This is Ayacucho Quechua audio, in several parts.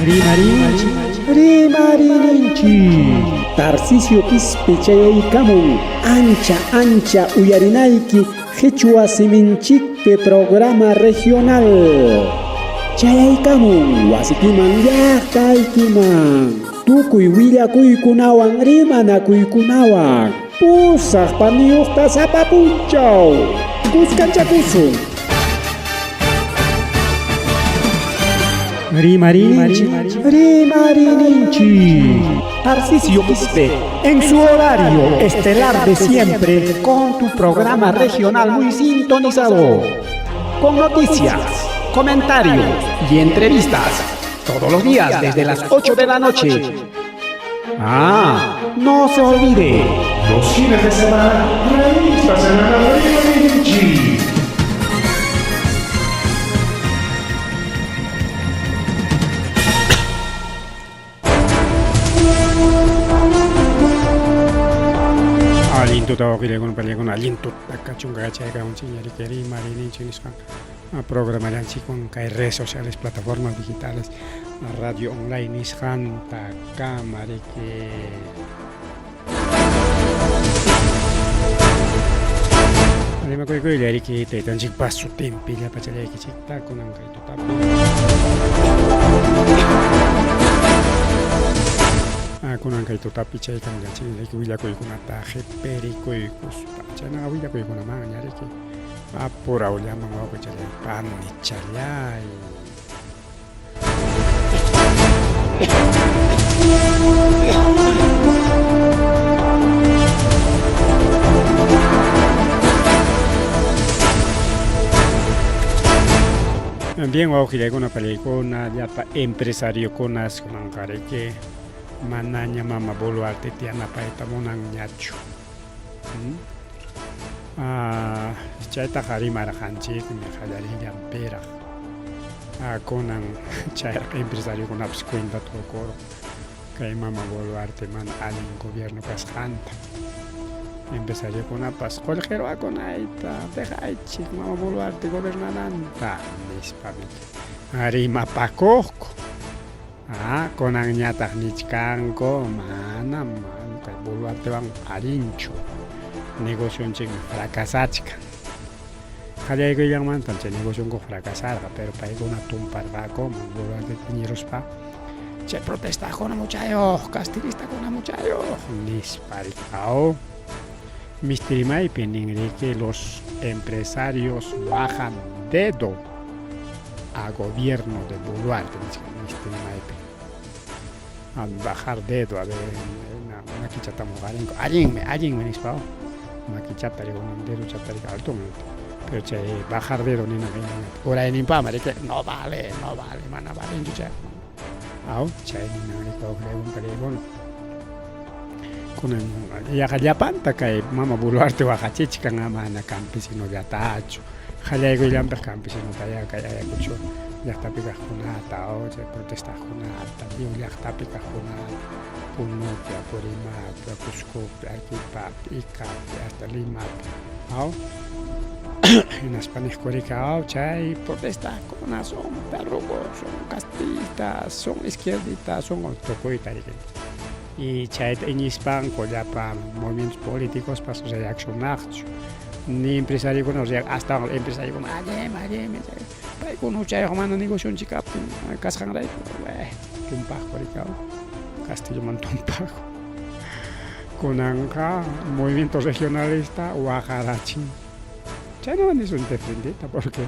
Rimarinchik, rimarininchik. Tarcisio Quispe chayaykamun ancha ancha uyarinayki qhichwa siminchikpi programa regional. Chayaykamun wasikiman llaqtaykiman tukuy willakuykunawan rimanakuykunawan pusaq paniyuqta sapa punchaw kuskanchakusun. Rimarinchik, rimarininchik. Tarcisio Quispe, en su horario estelar de siempre, con tu programa regional muy sintonizado. Con noticias, comentarios y entrevistas. Todos los días desde las 8 de la noche. Ah, no se olvide. Los fines de semana, revistas en la Rimarinchik. Allin tuta wawqillaykuna panillaykuna allin tuta kachunqa yachaykamunchik ñariki rimarininchik nisqan programallanchikwan kay redes sociales plataformas digitales radio online nisqanta kama riki. Rimakuykuylla riki taytanchikpa sutinpi llapachallaykichikta kunan kay tutapi. Kunan kay tutapi chaykamullanchik riki willakuykunata qhiperikuykuspa chaynaqa willakuykunamanña riki apurawllaman wawqichallay panichallay. Bien, wawqillaykuna, panillaykuna, llapa empresariokunas kunanqariki manaña mama Boluarte yanapayta munanñachu. Ah, chaytaqa rimarqanchikmi qallarillanpiraq. Ah, kunan chayraq empresariokunapis cuentata qukurun kay mama Boluarte mana allin gobierno kasqanta. Empresariokunapas qullqi ruwakunayta dejaychik mama Boluarte gobernananta nispami rimapakuqku. Ah, kunanñataq nichkanku manam kay Boluartewan allinchu negocionchikmi fracasachkan. Qallaykuyllamantam chay negocionku fracasarqa, pero paykuna tumparqaku Boluarte iñiruspa chay protestaqkuna muchayuq, castilistakuna muchayuq nispa riki. Mistrimaypi nin riki los empresarios bajan dedo a gobierno de Boluarte mistrimaypi. A bajar dedo, a ver, makichata muqarinku. Allinmi, allinmi nispa, makichata dedochata alto. Pero chay bajar dedo nina urayninpama riki no vale, no vale, mana valenchu chay. Aw, chay ninan riki wawqillaykuna kunan yaqa llapanta kay mama Boluarte waqachichkan mana campesinollatachu qallaykuyllanpaq campesinotaya kay Ayacucho llaqtapi kaqkunata o chay protestaqkunata lliw llaqtapi kaqkunata Punopi, Apurímacpi, Cuscopi, Arequipapi, Icapi, hasta Limapi aw hinaspa niqkurika aw chay protestaqkuna son perrucos, son castistas, son izquierditas, son tukuyta riki y chayta iñispanku llapa movimientos políticospas reaccionaqchu ni empresariokuna astawan empresariokuna allinmi allinmi paykuna huchayuq mana negocionchik kaptin kasqanrayku tumpaqku riki Castilloman tumpaqku kunanqa movimiento regionalista waqarachin chaynaman nisun de frentita porque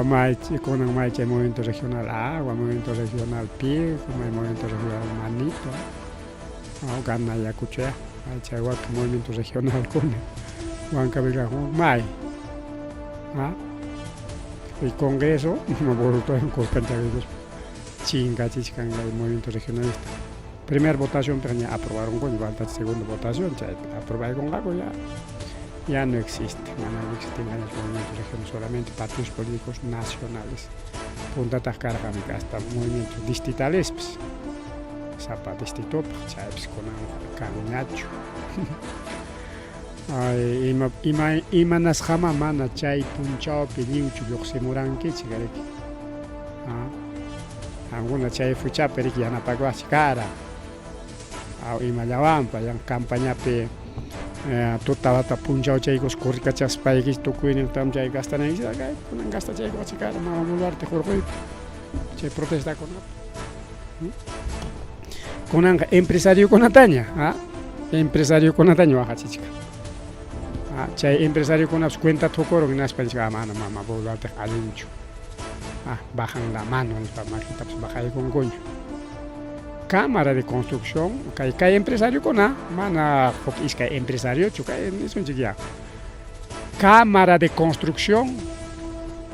may kunan may chay movimiento regional agua movimiento regional pirco may movimiento regional manito gana yakuchaya may chay wakin movimiento regionalkuna Huancavelica may el congreso kuskanchakuykuspa chinkachichkan kay movimiento regionalista primer votación pero ña aprobaron falta segunda votación chaypi aprobaykunqaku ya ya no existe mana existen movimientos regionales solamente partidos políticos nacionales puntataq karqami hasta movimientos distritales sapa distritopaq chaypis kunanqa kanñachu. Ay, ima, ima, imanasqama mana chay punchawpi lliwchu lluqsimurankichik riki. Qamkuna chay fuchapi riki yanapakuwaqchik kara. Aw imallawanpa yan campañapi tuta wata punchawchaykus kurikachaspaykichik tukuynintam chay gastanaykichik kay kunan gastachaykuwaqchik kara mama Boluarte hurquypi chay protestakunapi. Kunanqa empresariokunataña, ah, empresariokunataña waqachichkan. Ah, chay empresariokunapas cuenta tukurun hinaspa nichkan, ah, mana mama Boluarteqa allinchu. Ah, bajan la mano nispa makitapas bajaykunkuña. Cámara de Construcción, kay kay empresariokuna, mana huk iskay empresariochu, kay nisunchik ya. Cámara de Construcción,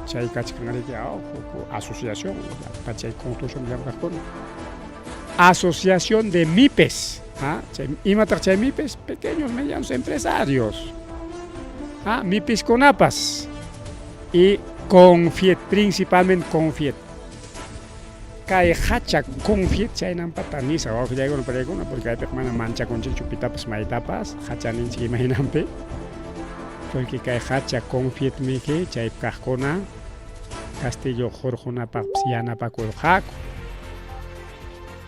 chay kachkan riki huk asociación, chay construcción llamkaqkuna. Asociación de MIPES, ah, chay, imataq chay MIPES? Pequeños medianos empresarios. Ah, MIPESkunapas y Confiet, principalmente Confiet. Kay hacha Confiet chaynampata nisa wawqillaykuna pariykuna porque kaypiqa mana manchakunchikchu pitapas maytapas hacha ninchik imaynanpi porque kay hacha Confiet miki chaypi kaqkuna Castillo hurqunapaqpas yanapakurqaku.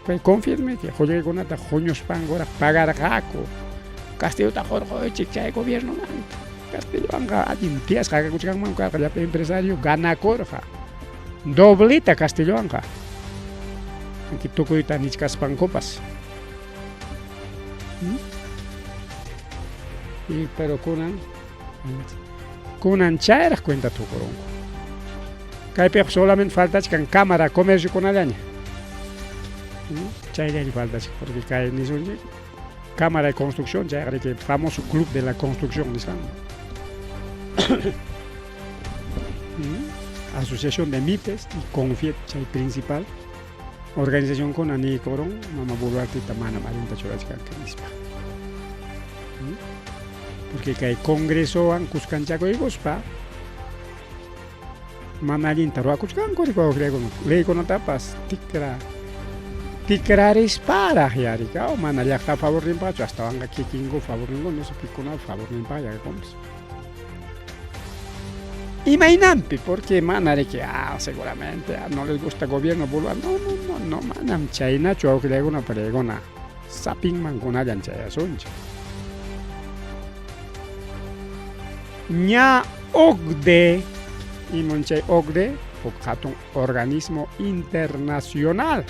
Kay Confiet miki qullqikunata huñuspankuraq pagarqaku Castillota hurquychik chay gobiernomanta. Castillowanqa allin tiyasqa kakuchkanman karqa llapa empresario ganakurqa. Dobleta Castillowanqa. Aunque tukuyta nichkaspankupas. Y pero kunan kunan chayraq cuenta tukurunku. Kaypiqa solamente faltachkan cámara comerciokunallaña. Chayllaña faltachkan porque kay nisunchik Cámara de Construcción, chayqa riki famoso Club de la Construcción nisqan. Asociación de MIPES y Confiet, chay principal organizacionkuna niykurun mama Boluarteta manam allinta churachkanki nispa. Porque kay Congresowan kuskanchakuykuspa mana allinta ruwakuchkanku leykunatapas tikra tikrarisparaq yarikaw mana llaqta favorninpaqchu astawanqa kikinku favorninku no sé pikunapa favorninpaq yakakunpas. Imaynanpi porque mana riki ah seguramente ah, no les gusta gobierno Boluarte no no no no manam chaynachu wawqillaykuna pariykuna sapinman kunallan chayasunchik. Ña OCDE, imun chay OCDE, huk hatun organismo internacional.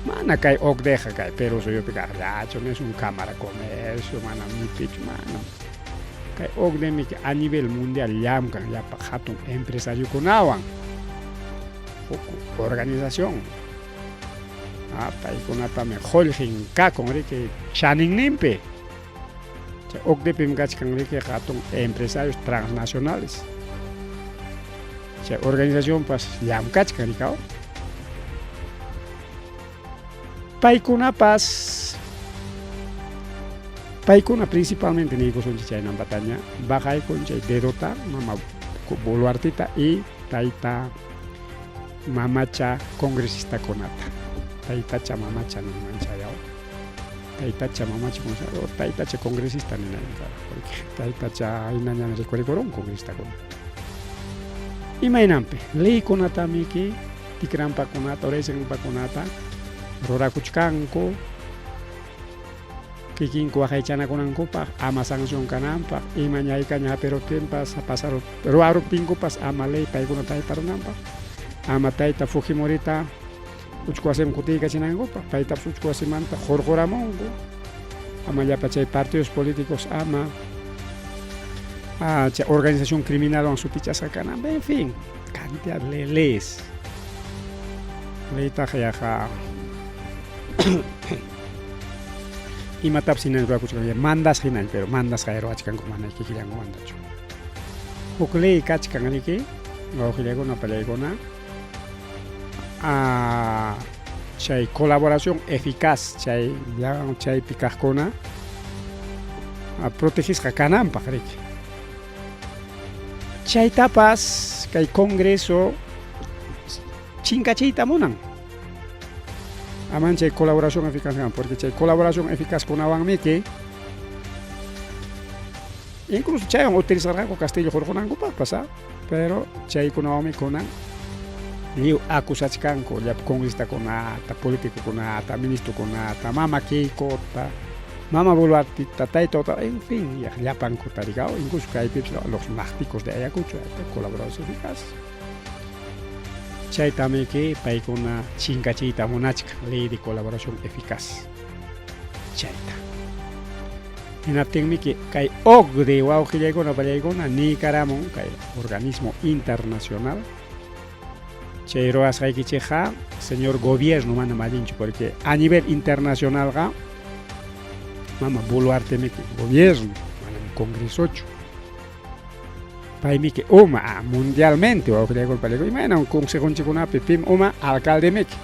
Mana kay OCDEqa kay Perú suyupi kaqllachu, no es un cámara comercio, mana mipichu, mana. Kay OCDE a nivel mundial llamkan llapa hatun empresariokunawan. Huk organización. Ah, paykunapami qullqin kakun riki chaninninpi. Chay OCDEpim kachkan riki hatun empresarios transnacionales. Chay organizacionpas llamkachkan rikaw. Paykunapas paykuna principalmente niykusunchik chaynampataña bajaykun chay dedota mama Boluartita y tayta mamacha congresistakunata. Taytacha mamacha ninman chayaw. Taytacha mamacha o taytacha congresista ninaymi kara porque taytacha hinañami rikurikurun congresistakuna. Imaynanpi leykunatamiki tikranpakunata uraysinpakunata rurakuchkanku kikinku waqaychanakunankupaq ama sanción kananpaq ima ñaykaña hapiruptinpas pasar ruwaruptinkupas ama ley paykunata hayparunanpaq ama tayta Fujimorita uchku wasiman kutiykachinankupaq paytapas uchku wasimanta hurquramunku ama llapa chay partidos políticos ama chay organización criminalwan sutichasqa kananpaq en fin cantidad de leyes leytaqa yaqa imatapas hinan ruwakuchkan mandasqa hinan pero mandasqa ruwachkanku mana kikillankumantachu huk ley kachkan riki wawqillaykuna pallaykuna chay colaboración eficaz chay chaypi kaqkuna protegisqa kananpaq riki. Chaytapas kay Congreso chinkachiyta munan. Aman chay colaboración eficaz porque chay colaboración eficaz kunawanmiki incluso chaywan utilizarqaku Castillo hurqunankupaqpas, pero chaykunawanmi kunan Lliw acusachkanku llapa congresistakunata, politicokunata, ministrokunata, mama Keikota, mama Boluarteta, tayta Otaro, en fin, llapankuta rikao, incluso kaypipas los mágicos de Ayacucho, colaboradores eficaces. Chaytamiki paykuna chinkachiyta munachkan ley de colaboración eficaz. Chayta. Hinaptinmiki kay OCDE wawqillaykuna pallaykuna niykaramun kay organismo internacional. Chay ruwasqaykichikqa señor gobierno manam allinchu porque a nivel internacionalqa mama Boluartemiki gobierno manam congresochu. Paymiki uma mundialmente wawqillaykuna pallaykuna imaynam consejonchikkunapi pim uma alcaldemiki.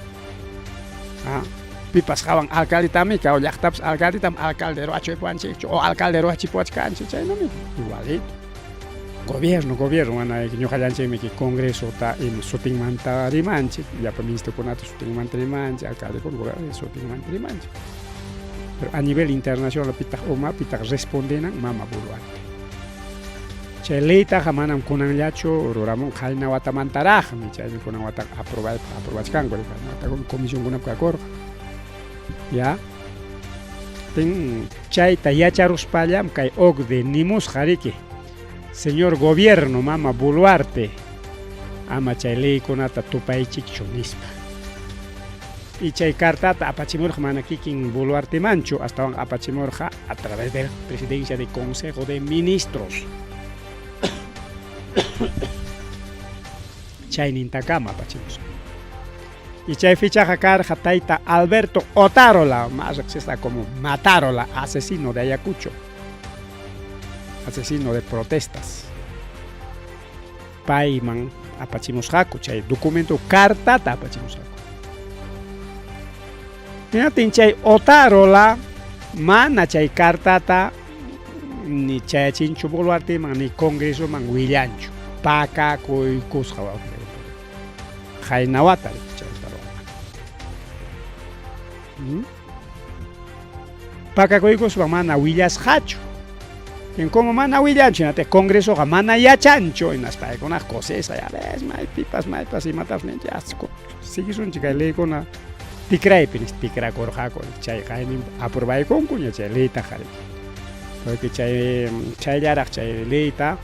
Pipas qawan alcaldetamiki o llaqtapas alcaldetam alcalde ruwachipuwanchikchu o alcalde ruwachipuwachkanchik chaynamiki igualito. Gobierno, gobierno, mana ñuqallanchikmiki congresota ima sutinmanta rimanchik, llapa ministrokunata sutinmanta rimanchik, alcaldekuna sutinmanta rimanchik. Pero a nivel internacional pitaq uma, pitaq respondenan mama Boluarte. Chay leytaqa manam kunanllachu ruramun qayna watamantaraqmi, chaymi kunan wataqa aprobay aprobachkanku watakuna comisionkunapi kakurqa. Ya. Tin chayta yacharuspallam kay OCDE nimusqa riki. Señor gobierno mama Boluarte ama chay leykunata tupaychikchu nispa. Y chay cartata apachimurqa mana kikin Boluartemanchu, astawan apachimurqa a través de presidencia de Consejo de Ministros. Chaynintakama apachimusqa. Y chay fichaqa karqa tayta Alberto Otárola, más reqsisqa como Matárola, asesino de Ayacucho. Asesino de protestas. Payman apachimusqaku chay documento cartata apachimusqaku. Hinaptin chay Otárola mana chay cartata ni chayachinchu Boluarteman ni Congresoman willanchu. Pakakuykusqa qayna wata chayta ruwarqa. Pakakuykuspa mana willasqachu. Como mana willanchu, hinataq Congresoqa mana yachanchu, hinaspa paykunaqa kusisqa, ya ves, maypipas, maypas imatapas ninchik, siguisunchik kay leykuna tikraypi nispa tikrakurqaku, chay qaynin aprobaykunkuña chay leytaqa riki. Porque chay chayllaraq chay leyta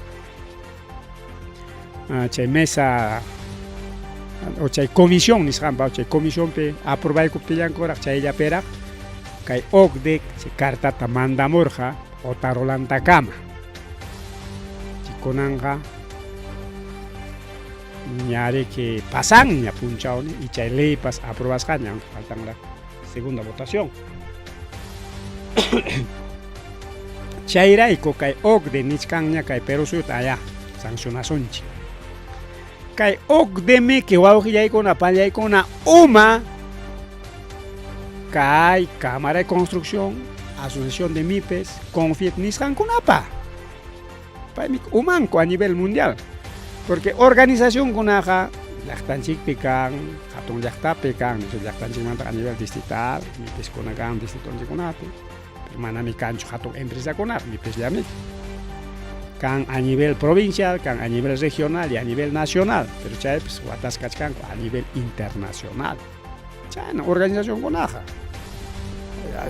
chay mesa o chay comisión nisqanpa chay comisionpi aprobaykuptillankuraq chayllapiraq kay OCDE chay cartata mandamurqa Otarolantakama. Kunanqa ñariki pasanña punchawni y chay leypas aprobasqaña, aunque faltanraq segunda votación. Chayrayku kay OCDE nichkanña kay Perú suyuta allá sancionasunchik. Kay OCDE miki wawqillaykuna pallaykuna uma kay Cámara de Construcción, Asociación de MIPES, CONFIET nisqankunapa. Paymi umanku a nivel mundial. Porque organizacionkunaqa llaqtanchikpi kan, hatun llaqtapi kan, llaqtanchikmanta a nivel distrital, MIPESkuna kan distritonchikkunapi. Pero manami kanchu hatun empresakunaqa, MIPESllami. Kan a nivel provincial, kan a nivel regional y a nivel nacional. Pero chaypis watasqa kachkanku a nivel internacional. Chayna organizacionkunaqa.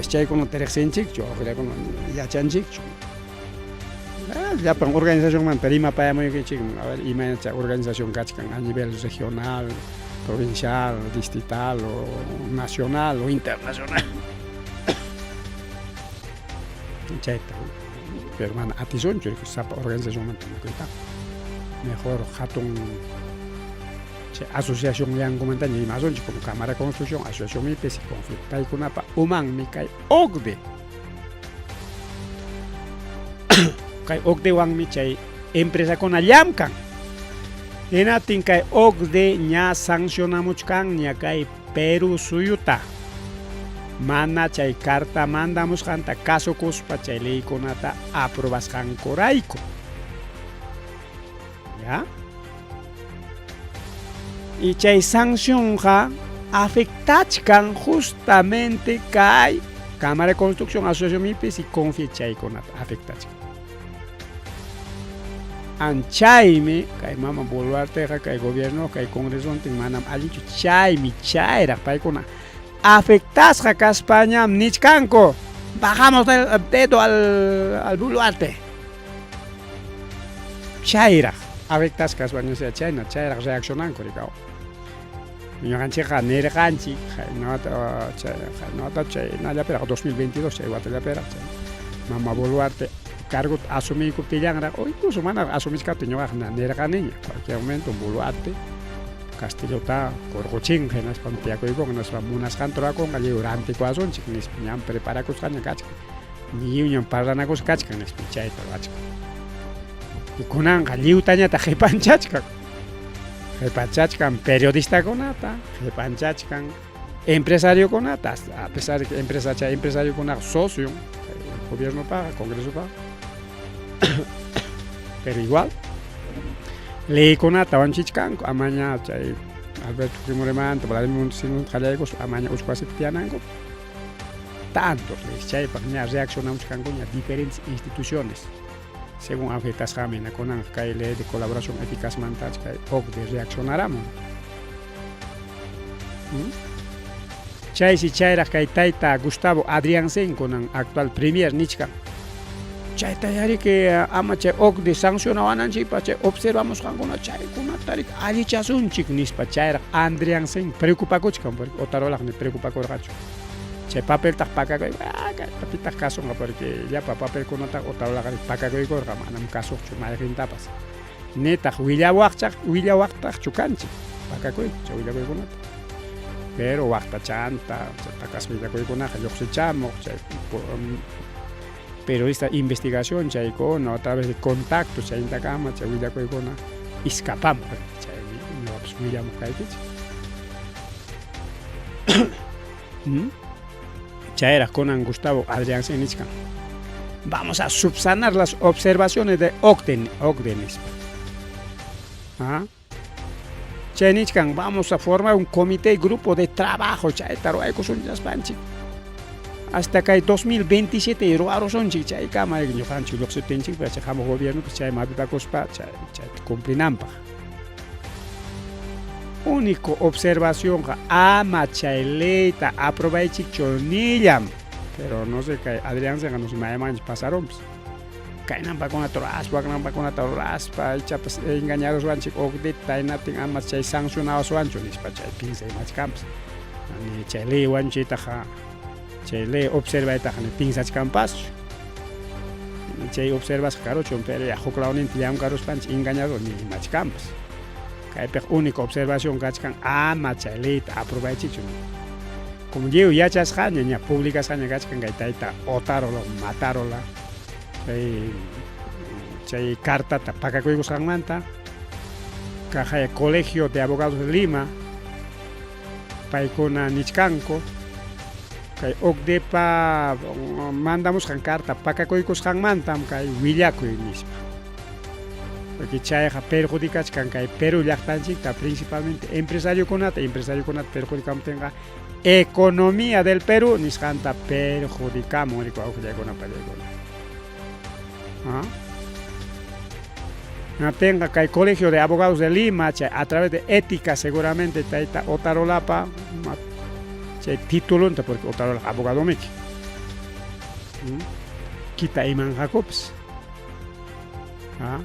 Chaykunata riqsinchikchu, yachanchikchu. Llapan organizacionmanta rimapayamuykichikman, a ver imayna chay organización kachkan a nivel regional, provincial, distrital o nacional o internacional. Chayta, pero mana atisunchu sapa organizacionmanta rimakuytaqa. Mejor hatun chay asociación llankumantaña rimasunchik como Cámara de Construcción, Asociación MIPES y CONFIET. Paykunapa umanmi kay OCDE. Kay OCDEwanmi chay empresakuna llamkan. Hinaptin kay OCDE ña sancionamuchkanña kay Perú suyuta. Mana chay carta mandamusqanta kasukuspa chay leykunata aprobasqankurayku. ¿Ya? Y chay sancionqa afectachkan justamente kay Cámara de Construcción, Asociación MIPES y CONFIET chaykunata afectachkan. Anchaymi kay mama Boluarteqa kay gobierno kay congresontin manam allinchu chaymi chayraq paykuna afectasqa kaspañam nichkanku bajamos del dedo al, al Boluarte chayraq afectasqa kaspaña sea chayna chayraq reaccionanku rikaw ñuqanchikqa nirqanchik haynata chay haynata chaynallapiraq 2022 chay watallapiraq chay mama Boluarte cargota asumiykuptillanraq o incluso manaraq asumichkaptin ñuqaqa nirqaniña cualquier momento Boluarte Castillota hurquchinqa hinaspam tiyakuykunqa hinaspa munasqanta rurakunqa lliw rantikuwasunchik nispa ñam preparakusqaña kachkan lliwñam parlanakusqa kachkan nispa chayta ruwachkan y kunanqa lliwtañataq qipanchachkan qipanchachkan periodistakunata qipanchachkan empresariokunata a pesar de que empresa chay empresariokunaqa socio gobiernopaqa congresopaqa pero igual leykunata wanchichkanku amaña chay Alberto Fujimorimanta Vladimir Montesinos qallaykuspa amaña uchku wasipi tiyananku tanto leyes chaypaq ña reaccionamuchkankuña diferentes instituciones según afectasqanmi hina kunanqa kay ley de colaboración eficazmanta kay OCDE reaccionaramun. Chaysi chayraq kay tayta Gustavo Adrianzen kunan actual premier nichkan. Chayta yariki ama chay OCDE sancionawananchikpaq chay observamusqankuna chaykunata riki allichasunchik nispa chayraq Andrianzen preocupakuchkan porque Otarolaq ni preocupakurqachu. Chay papeltaq pakakuy ah, pitaq kasunqa porque llapa papelkunata Otarolaqa pakakuykurqa manam kasuqchu mayqintapas. Nitaq willawaqchaq willawaqtaqchu kanchik pakakuy chay willakuykunata. Pero waqtachanta chay pakasqa willakuykunaqa lluqsichamuq chay periodista investigación chaykuna a través de contactos chaynintakama chay willakuykuna escapamuq chaymi ñuqapas willamuq kaykichik. Chayraq kunan Gustavo Adrianzen nichkan. Vamos a subsanar las observaciones de OCDE, OCDE nispa. ¿Ah? Chay nichkan, vamos a formar un comité, grupo de trabajo, chayta ruwaykusun nispanchik. Hasta kay 2027 ruwarusunchik chaykama ñuqanchik lluqsiptinchik chay hamuq gobierno chayman hapipakuspa chay chayta cumplinanpaq. Único observacionqa ama chay leyta aprobaychikchu nillam. Pero no sé kay Adrianzenqa no sé maymanchik pasarunpas. Kaynampakunata ruraspa, waknampakunata ruraspa, ichapas engañaruswanchik OCDEta hinaptin ama chay sancionawaswanchu nispa chay piensa imachkanpas. Ni chay ley wañuchiytaqa chay ley observaytaqa ni piensachkanpaschu. Chay observasqa karuchun, pero ya huk lawninta llamkaruspanchik engañado ni imachkanpas. Kaypiqa única observación kachkan ama chay leyta aprobaychikchu. Como lliw yachasqaña ña publicasqaña kachkan kay tayta Otárola Matárola chay chay cartata pakakuykusqanmanta kaqaya Colegio de Abogados de Lima paykuna nichkanku kay OCDEpa mandamusqan carta pakakuykusqanmantam kay willakuy nispa. Porque chayqa perjudicachkan kay Perú llaqtanchikta principalmente empresariokunata, empresariokunata perjudicamutinqa economía del Perú nisqanta perjudicamun riku awqillaykuna pallaykuna. ¿Ah? Hinaptinqa kay Colegio de Abogados de Lima chay a través de ética seguramente tayta Otarolapa chay titulunta porque Otarola abogadomiki. Kita imanqakupas. ¿Ah?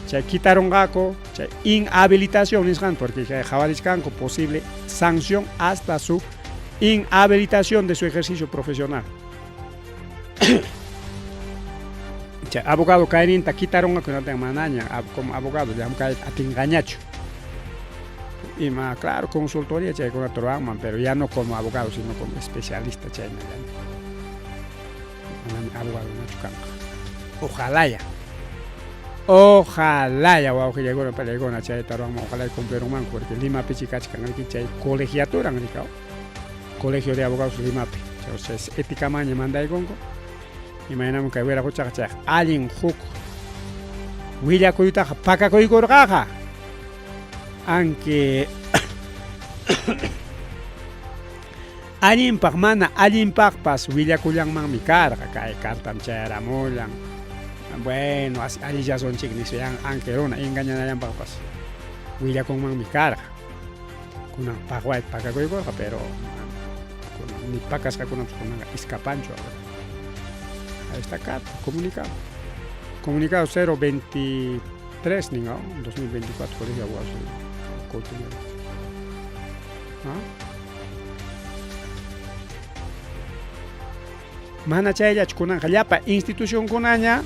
Chay quitarunqaku chay inhabilitación nisqan porque chay qhawarichkanku posible sanción hasta su inhabilitación de su ejercicio profesional. Chay abogado kayninta quitarunqaku hinaptin manaña como abogado llamkayta atinqañachu. Ima, claro, consultoría chaykunata ruwanman, pero ya no como abogado, sino como especialista chaynallaña. Manaña abogado nachu kanqa. Ojalá ya. Ojalá ya wawqillaykuna pallaykuna chayta ruwanman, ojalá cumplirunmanku, porque Limapichi kachkan riki chay colegiatura rikaw. Colegio de Abogados Limapi. Chay éticamaña mandaykunku. Imaynam kay wiraquchaqa chayqa allin huk willakuytaqa pakakuykurqaqa. Aunque allinpaq mana allinpaqpas willakullanmanmi karqa kay cartam chayaramullan. Bueno, allillasunchik nispa yan ángel runa engañanallanpaqpas willakunmanmi karqa. Kunan paqwaypi pakakuykurqa, pero kunan ni pakasqakunapas kunanqa iskapanchu. Ahí está carta, comunicado. Comunicado 023 nin, 2024, Colegio de Abogados de. ¿Ah? Mana chayllachu kunanqa llapa institucionkunaña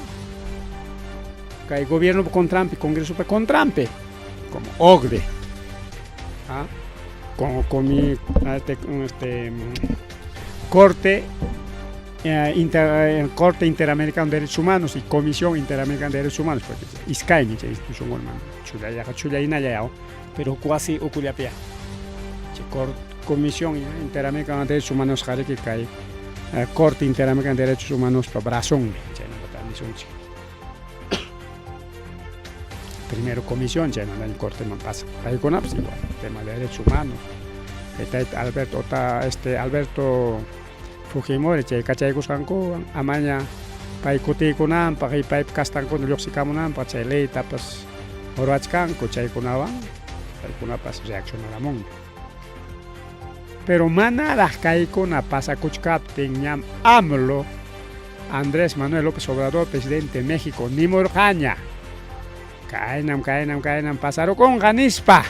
kay gobiernopa contranpi, congresopa contranpi, como OCDE, ¿ah? Como Corte, Corte Interamericana de Derechos Humanos y Comisión Interamericana de Derechos Humanos, porque iskaymi chay institución hermano, chullayaqa chullayinalla, pero wasi ukullapia. Chay Comisión Interamericana de Derechos Humanos qariki kay Corte Interamericana de Derechos Humanos pa brazonmi, chaynata nisunchik. Primero comisión, chaymanta corteman pasa. Paykunapas igual, tema de derechos humanos. Kay tayta Alberto ota Alberto Fujimori chay kachaykusqankuwan amaña pay kutiykunanpaq y paypa kastankuna lluqsikamunanpaq chay leytapas ruwachkanku, chaykunawan paykunapas reaccionaramunmi. Pero manaraq kaykuna pasakuchkaptin ñam AMLO, Andrés Manuel López Obrador, presidente de México, nimurqaña. Kaynam, kaynam, kaynam pasarukunqa nispa.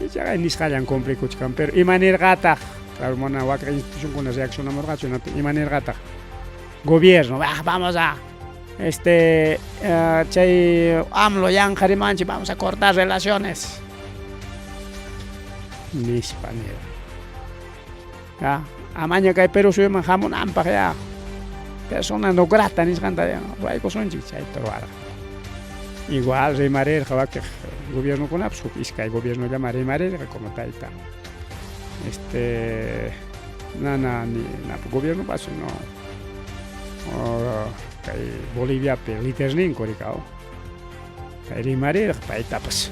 Ichaqa nisqallan cumplikuchkan, pero imanirqataq? Claro, mana waka institucionkuna reaccionamurqachu, imanirqataq? Gobierno, vamos a chay AMLO yanqa rimanchik, vamos a cortar relaciones. Nispa nirqa. Ya, amaña kay Perú suyuman hamunanpaq ya. Persona no grata nisqanta ya ruwaykusunchik, chayta ruwarqa. Igual rimarirqa wakiq gobiernokunapas, huk iskay gobiernollaman rimarirqa como tayta nana ni na gobiernopas no kay Boliviapi liderninku rikaw kay rimarirqa paytapas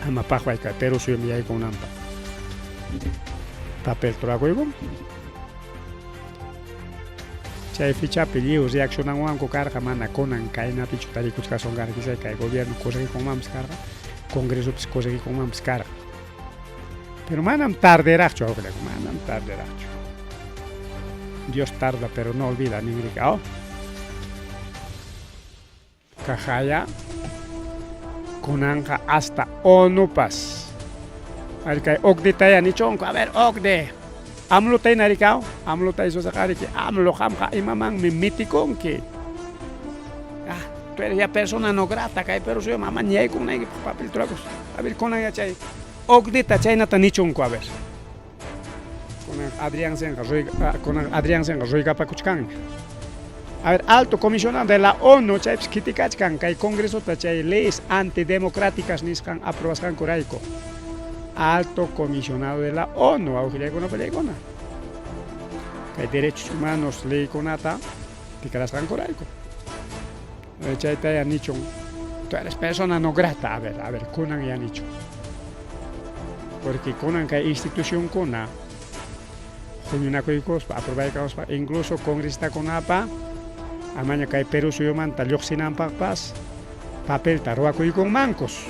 ama paqway kay Perú suyuman yaykunanpaq papel turakuykun. Chay fichapi lliw reaccionanwanku karqa, mana kunan kaynapichu tarikuchkasun karqa, quizá kay gobierno corregikunmanpas karqa, congresopis corregikunmanpas karqa. Pero manam tarderaqchu, awqillakuna, manam tarderaqchu. Dios tarda pero no olvida ninrika, oh. Kajaya kunanqa hasta ONUpas. Kay OCDEtaya nichunku, a ver, OCDE. AMLOta hina rikaw, AMLOta isusaqariki, AMLO qamqa imamanmi mitikunki. Ah, tú eres ya persona no grata kay Perú suyu mama ñaykunaykipaq papel turakus. A ver, kunan ya chay OCDEta chaynata nichunku, a ver. Kunan Adrianzenqa kunan Adrianzenqa ruykapakuchkanña. A ver, alto comisionado de la ONU chaypis criticachkan kay congresota chay leyes antidemocráticas nisqan aprobasqankurayku. Alto comisionado de la ONU, awqillaykuna pallaykuna. Kay derechos humanos leykunata tikrasqankurayku. Chayta ya nichun, tú eres persona no grata, a ver, kunan ya nichun. Porque kunan kay institucionkuna huñunakuykuspa, aprobaykuspa, incluso congresitakunapa amaña kay Perú suyumanta lluqsinanpaqpas papelta ruwakuykunmankus.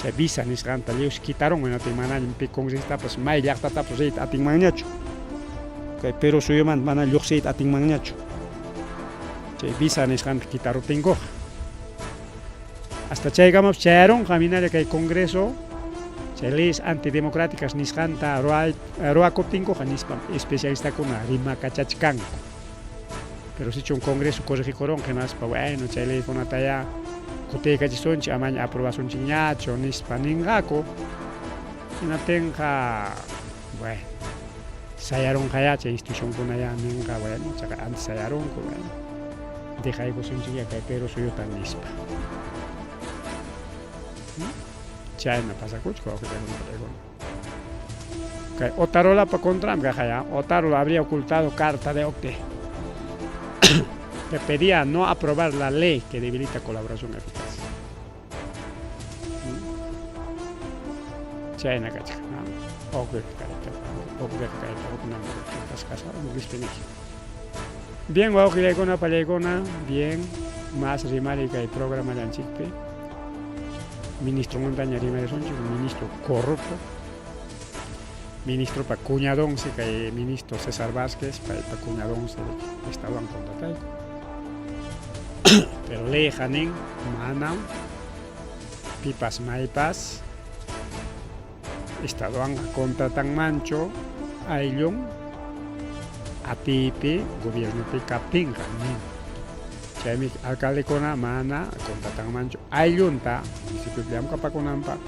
Chay visa nisqanta lliwsi quitarun, manaña pi congresitapas may llaqtatapas riyta atinmanñachu. Kay Perú suyumanta mana lluqsiyta atinmanñachu. Chay visa nisqanta quitaruptinkuqa. Hasta chaykamapas chayarunqa minalla kay congreso chay leyes antidemocráticas nisqanta ruwakuptinkuqa nispa especialistakuna rimakachachkanku. Pero sichu un congreso corregikurunqa hinaspa bueno chay leykunata ya kutiykachisunchik amaña aprobasunchikñachu nispa ninqaku, hinaptinqa bueno sayarunqa ya chay institucionkuna ya ninqa bueno chaqa antes sayarunku bueno dejaykusunchik ya kay Perú suyuta nispa. Chayna pasakuchku awqillakuna. Kay Otarolapa contranpi kaqaya, Otárola habría ocultado carta de OCDE que pedía no aprobar la ley que debilita colaboración eficaz. Chayna kachkan, OCDE kayta, OCDE kayta. Bien, wawqillaykuna, pallaykuna, bien, mas rimari kay programallanchikpi. Ministromantaña rimarisunchik, ministro corrupto. Ministropa cuñadonsi kay ministro César Vázquez, paypa cuñadonsi estadowan contratayku. Pero leyqa nin manam pipas maypas estadowanqa contratanmanchu ayllun atiypi gobiernopi kaptinqa nin. Chaymi alcaldekuna mana contratanmanchu ayllunta municipiopi llamkapakunanpaq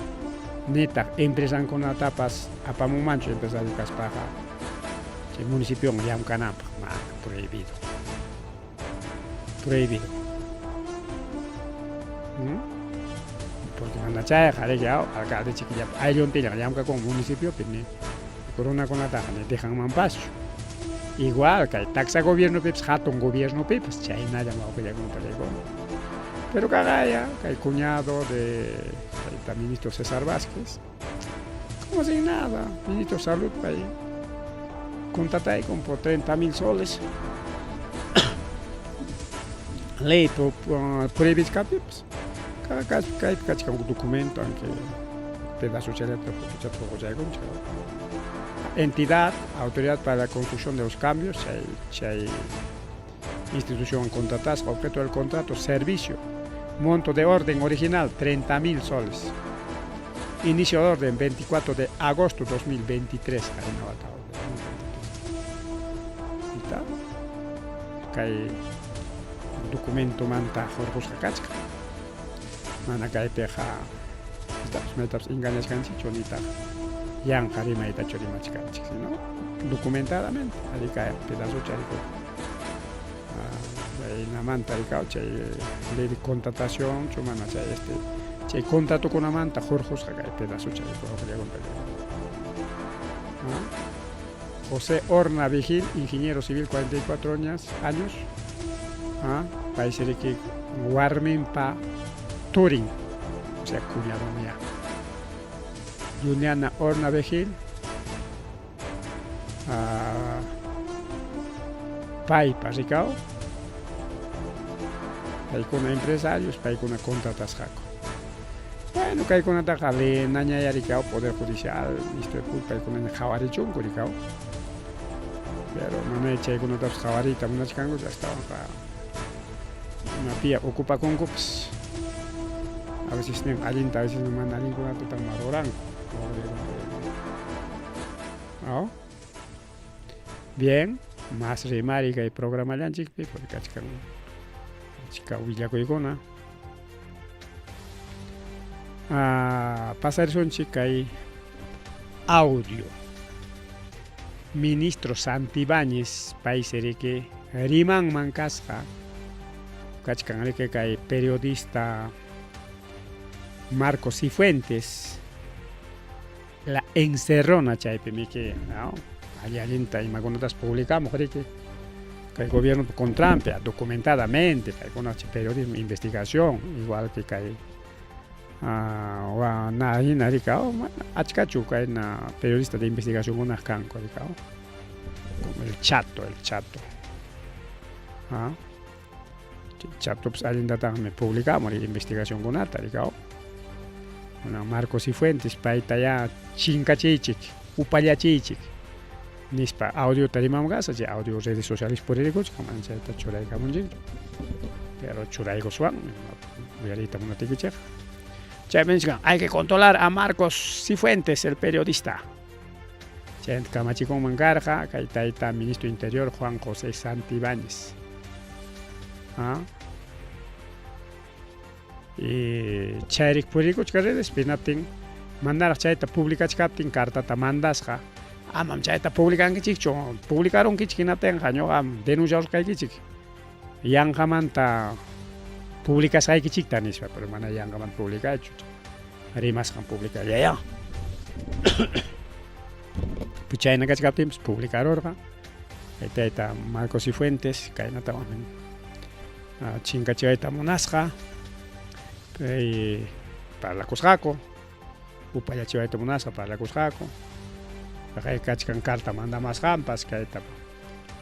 nitaq empresankunatapas apamunmanchu empresario kaspaqa chay municipiowan llamkananpaq, mana, prohibido. Prohibido. Porque mana chayqa riki alcalde chikillapa aylluntillan llamkakun municipiopi ni runakunataqa ni dejanmanpaschu. Igual kay taksa gobiernopipas hatun gobiernopipas chaynallam wawqillakuna pallaykuna. Pero kaqaya kay cuñado de tayta ministro César Vázquez, como sin nada, ministro salud pay contrataykun por 30,000 soles. Ley prohibichkaptinpas kaypi kachkan huk documento, aunque pedazochallata fotochata hurquchaykunchik. Entidad, autoridad para la construcción de los cambios, chay chay institución contratasqa, objeto del contrato, servicio, monto de orden original 30,000 soles. Inicio de orden 24 de agosto 2023, qayna wata 2023. Ita kay documentomanta hurqusqa kachkan. Mana kaypiqa maytapas maytapas engañachkanchikchu nitaq yanqa rimaytachu rimachkanchik, sino documentadamente ari kay pedazocha rikun. Chaynamanta rikaw chay ley de contratación chu mana chay este chay contratokunamanta hurqusqa kay pedazocha rikun. José Horna Vigil, ingeniero civil, 44 años, paysi riki warminpa turin, o sea, cuñado mía. Juliana Horna Vigil, paypa rikaw, paykuna empresarios, paykuna contratasqaku. Bueno, kaykunataqa leenañaya rikaw Poder Judicial, Ministerio Público, paykunaña qhawarichunku rikaw. Pero mana chaykunatapas qhawariyta munachkanku, astawanqa imapiya ocupakunkupas. A veces nin allinta, a veces mana allinkunata ruranku. ¿No? Bien, mas rimari kay programallanchikpi, porque kachkan achka willakuykuna. Pasarisunchik kay audio. Ministro Santibáñez paysi riki rimanman kasqa, kachkan riki kay periodista Marcos Cifuentes, la encerrona chaypi miki, ¿no? Alli allinta imakunatas publicamos riki kay gobierno contranpi documentadamente, paykuna periodismo investigación, igual que kay na hina rikaw, achkachu kayna periodista de investigación kunaq kanku rikaw, como el Chato, el Chato. Chatopas allintataqmi publicamos investigacionkunata rikaw. Marcos Cifuentes payta ya chinkachiychik, upallachiychik nispa audiota rimamunqasa, chay audio redes sociales puririkuchkan, mana chayta churaykamunchikchu, pero churaykuswanmi uyariyta munaptiykichikqa. Chaymi nichkan, hay que controlar a Marcos Cifuentes, el periodista. Chayta kamachikunman karqa kay tayta ministro interior Juan José Santibáñez. Y chayrik purikuchka redes hinaptin manaraq chayta publicachkaptin cartata mandasqa, amam chayta publicankichikchu, publicarunkichik hinaptinqa ñuqam denunciarusqaykichik yanqamanta publicasqaykichikta nispa, pero mana yanqamanta publicachu, rimasqan publicallaya. Chayna kachkaptinpas publicarurqa kay tayta Marcos Cifuentes kaynatawan chinkachiwayta munasqa, parlakusqaku, upallachiwayta munasqa parlakusqaku, kay kachkan carta mandamasqanpas kayta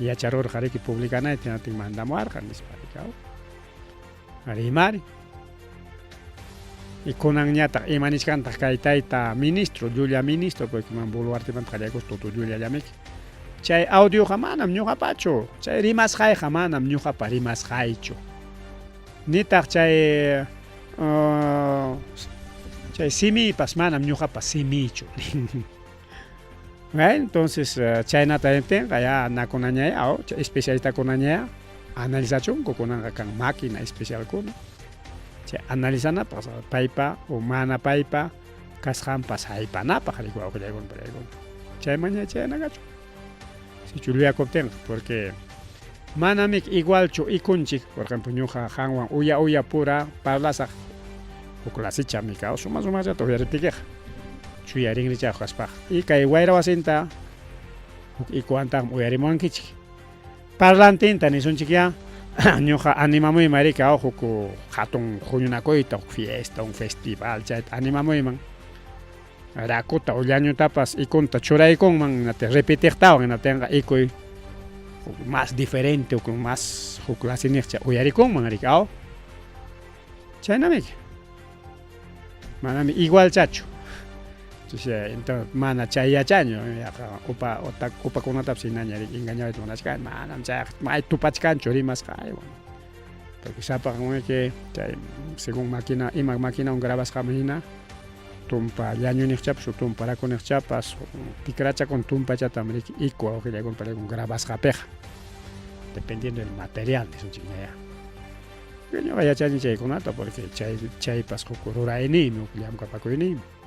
Yacharurqa riki publicanayta hinaptin mandamuwarqa nispa riki aw. Rimari. Y kunanñataq ima nichkantaq kay tayta ministro, llulla ministro, porque man Boluartemanta qallaykus tutu llullallamiki. Chay audioqa manam ñuqapachu, chay rimasqayqa manam ñuqapa rimasqaychu. Nitaq chay uh, chay simiypas manam ñuqapa simiychu. Bueno, entonces eh, chaynata niptinqa ya nakunañaya especialistakunañaya analizachunku kunanqa kan máquina especialkuna chay analizanapaq paypa o mana paypa kasqanpas haypanapaq riki wawqillaykuna pariykuna chaymanña chayna kachun sichu luyakuptinqa porque manamik igualchu ikunchik por ejemplo ñuqa qanwan uya uya pura parlasaq huk lasicha mika suma sumaqllata uyariptikiqa chuya rinrichayuq kaspaqa y kay wayra wasinta huk ikuwantaqmi uyarimuwankichik Parlantinta nisunchikyá, ñuqa animamuyman riki aw huk hatun huñunakuyta, huk fiesta, un festival chayta animamuyman. Rakuta o llañutapas ikunta churaykunman hinaptin repetiqtawan hinaptinqa ikuy huk más diferente huk más huk claseniqcha uyarikunman riki aw. Chaynamiki. Manami igualchachu. Entonces, entonces mana chay yachañu yaqa upa upakunatapas hinaña engañawayta munachkan manam chayqa may tupachkanchu rimasqaywan. Porque sapanki chay según máquina ima maquinawan grabasqaman hina tumpa llañuniqchapas o tumpa rakuniqchapas tikrachakun tumpachatam riki iku wawqillaykuna palaykun grabasqapiqa dependiendo del material nisunchikña ya. Ñuqa yachani chaykunata porque chay chaypas huk rurayniymi, huk llamkapakuyniymi.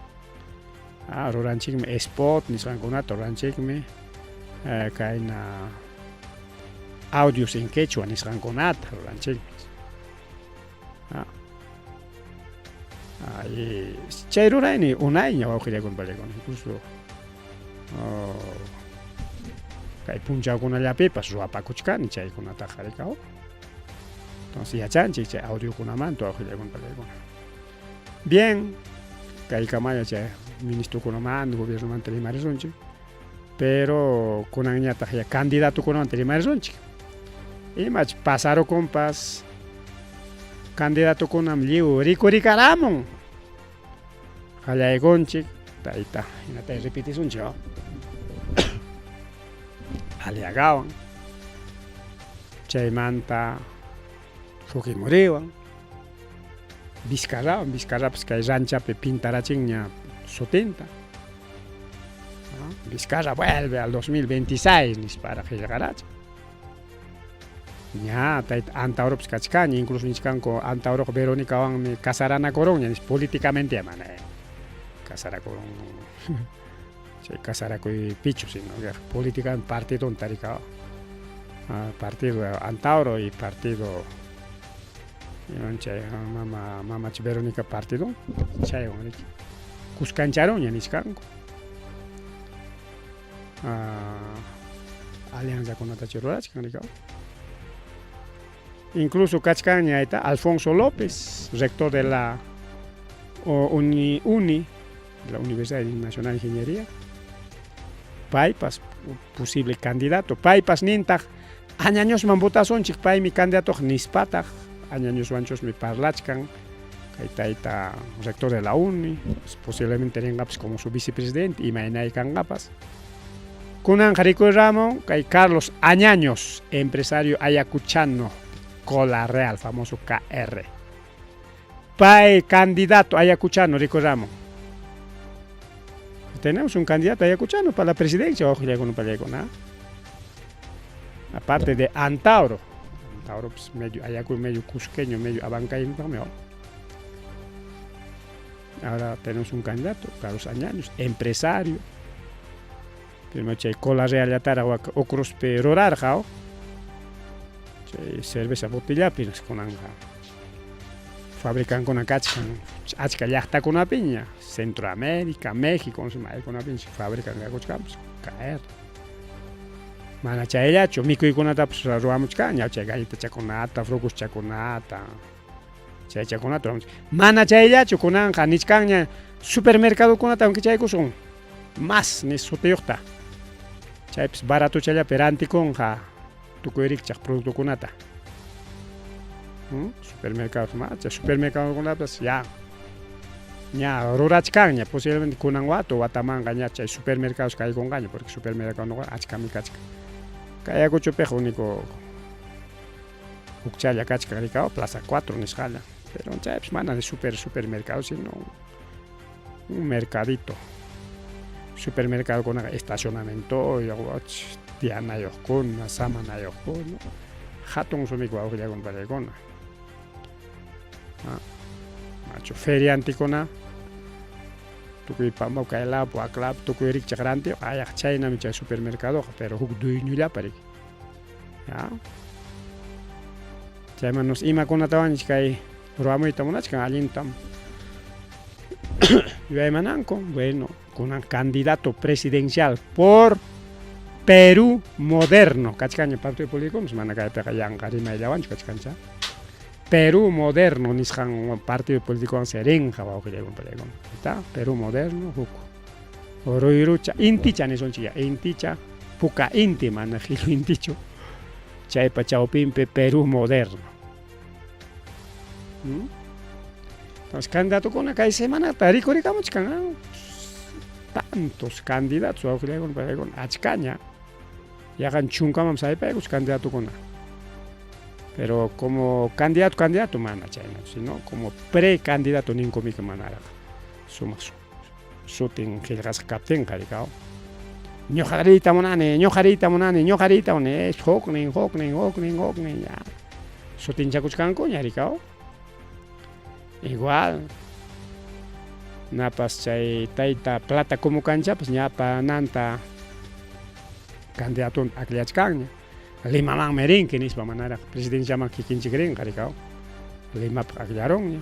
Ah, ruranchikmi spot nisqankunata ruranchikmi eh, kayna audios en quechua nisqankunata ruranchikmi. Ah. Ay, chay rurayni unayña wawqillaykuna pallaykuna incluso oh, kay punchawkunallapipas ruwapakuchkani chaykunataqa rikaw. Entonces yachanchik chay audiokunamanta wawqillaykuna pallaykuna. Bien, kaykamalla chay ministrokunamanta, gobiernomanta rimarisunchik, pero kunanñataq ya candidatokunamanta rimarisunchik. Imach pasarukunpas candidatokunam lliw rikurikaramun. Qallaykunchik, tayta, hinatay repetisunchik, oh. Aliagawan, chaymanta Fujimoriwan, Vizcarrawan, Vizcarrapas kay ranchapi pintarachinña sutinta. Vizcarra vuelve al 2026 nisparaq qillqarachin. Ña tayta Antauropas kachkanña, incluso nichkanku Antauroqa Veronicawanmi casaranakurunña nispa, políticamente mana casarakurun chay casarakuypichu, sino que políticamente partidonta rikawa. Partido Antauro y partido chay mama mamacha Veronica partido chaywan riki kuskancharuña nichkanku. Alianzakunatachu rurachkan rikaw. Incluso kachkanña ayta Alfonso López, rector de la Uni, Uni de la Universidad Nacional de Ingeniería. Paypas posible candidato. Paypas nintaq añañosman votasunchik, paymi candidatoq nispataq añañoswanchusmi parlachkan kay tayta rector de la Uni, posiblemente rinqapas como su vicepresidente, imaynay kanqapas. Kunanqa rikuyramun kay Carlos Añaños, empresario ayacuchano, Cola Real, famoso KR. Pay candidato ayacuchano rikuyramun. Tenemos un candidato ayacuchano para la presidencia, ojo, ya Aparte de Antauro. Antauro, pues, medio ayacu, medio cusqueño, medio abancayno también. Ahora tenemos un candidato, Carlos Añaños, empresario. Primero chay cola real llatara ukruspi rurarqa, chay cerveza botellapi kunanqa fabricankuna kachkan achka llaqtakunapiña, Centroamérica, México, maykunapiña fabrican kakuchkanpas, caer. Mana chayllachu, mikuykunatapas ruwamuchkanña, chay galletachakunata, frucuschakunata, chaychakunata ruwamuchkan. Mana chayllachu kunanqa nichkanña supermercadokunata kichaykusun, más ni sutiyuqta. Chaypis baratochallapi rantikunqa. Tukuy rikchaq productokunata. Supermercados ma, chay supermercadokunapas ya ña rurachkanña, posiblemente kunan wata o watamanqa ña chay supermercados kaykunqaña, porque supermercadokunaqa achkami kachkan. Kay Ayacuchopiqa único hukchalla kachkan rikaw Plaza 4 nisqalla, pero chaypis mana de super supermercado, sino un mercadito. Supermercadokunaqa estacionamientoyuq, tiyanayuqkuna, samanayuqkuna, hatun sumikwa wawqillakuna pachaykuna. Machu feriantikuna tukuy pampa kay lawpi wak lawpi tukuy rikchaq rantiyuq ayaq chaynami chay supermercadoqa pero huk dueñollapa riki. Ya. Chayman nos imakunatawanchik kay ruwamuyta munachkan allintam yuyaymananku. Bueno, kunan candidato presidencial por Perú Moderno kachkanña partido político mana kaypiqa yanqa rimayllawanchu kachkancha. Perú Moderno nisqan partido políticowan rinqa wawqillaykuna pachaykuna. Está Perú Moderno huk ruyrucha inticha nisunchik ya inticha puka inti mana qillu intichu chaypa chawpinpi Perú Moderno. Entonces candidatokuna kay semanata rikurikamuchkan ah? Tantos candidatos wawqillaykuna pachaykuna achkaña yaqan chunkaman saypaykuch candidatokuna. Pero como candidato candidato mana chayna, sino como precandidato ninkumika manaraq sumaq sutin qillqasqa kaptinqa rikaw. Ñuqa riyta munani, ñuqa riyta munani, ñuqa riyta munani, huknin, huknin, huknin, huknin, ya. Sutinchakuchkankuña rikaw. Igual napas chay tayta plata kumukanchapas ñapa nanta candidatonta akllachkanña. Limamanmi rinki nispa manaraq presidenciaman kikinchik rinqa rikaw. Limapaq akllarunña.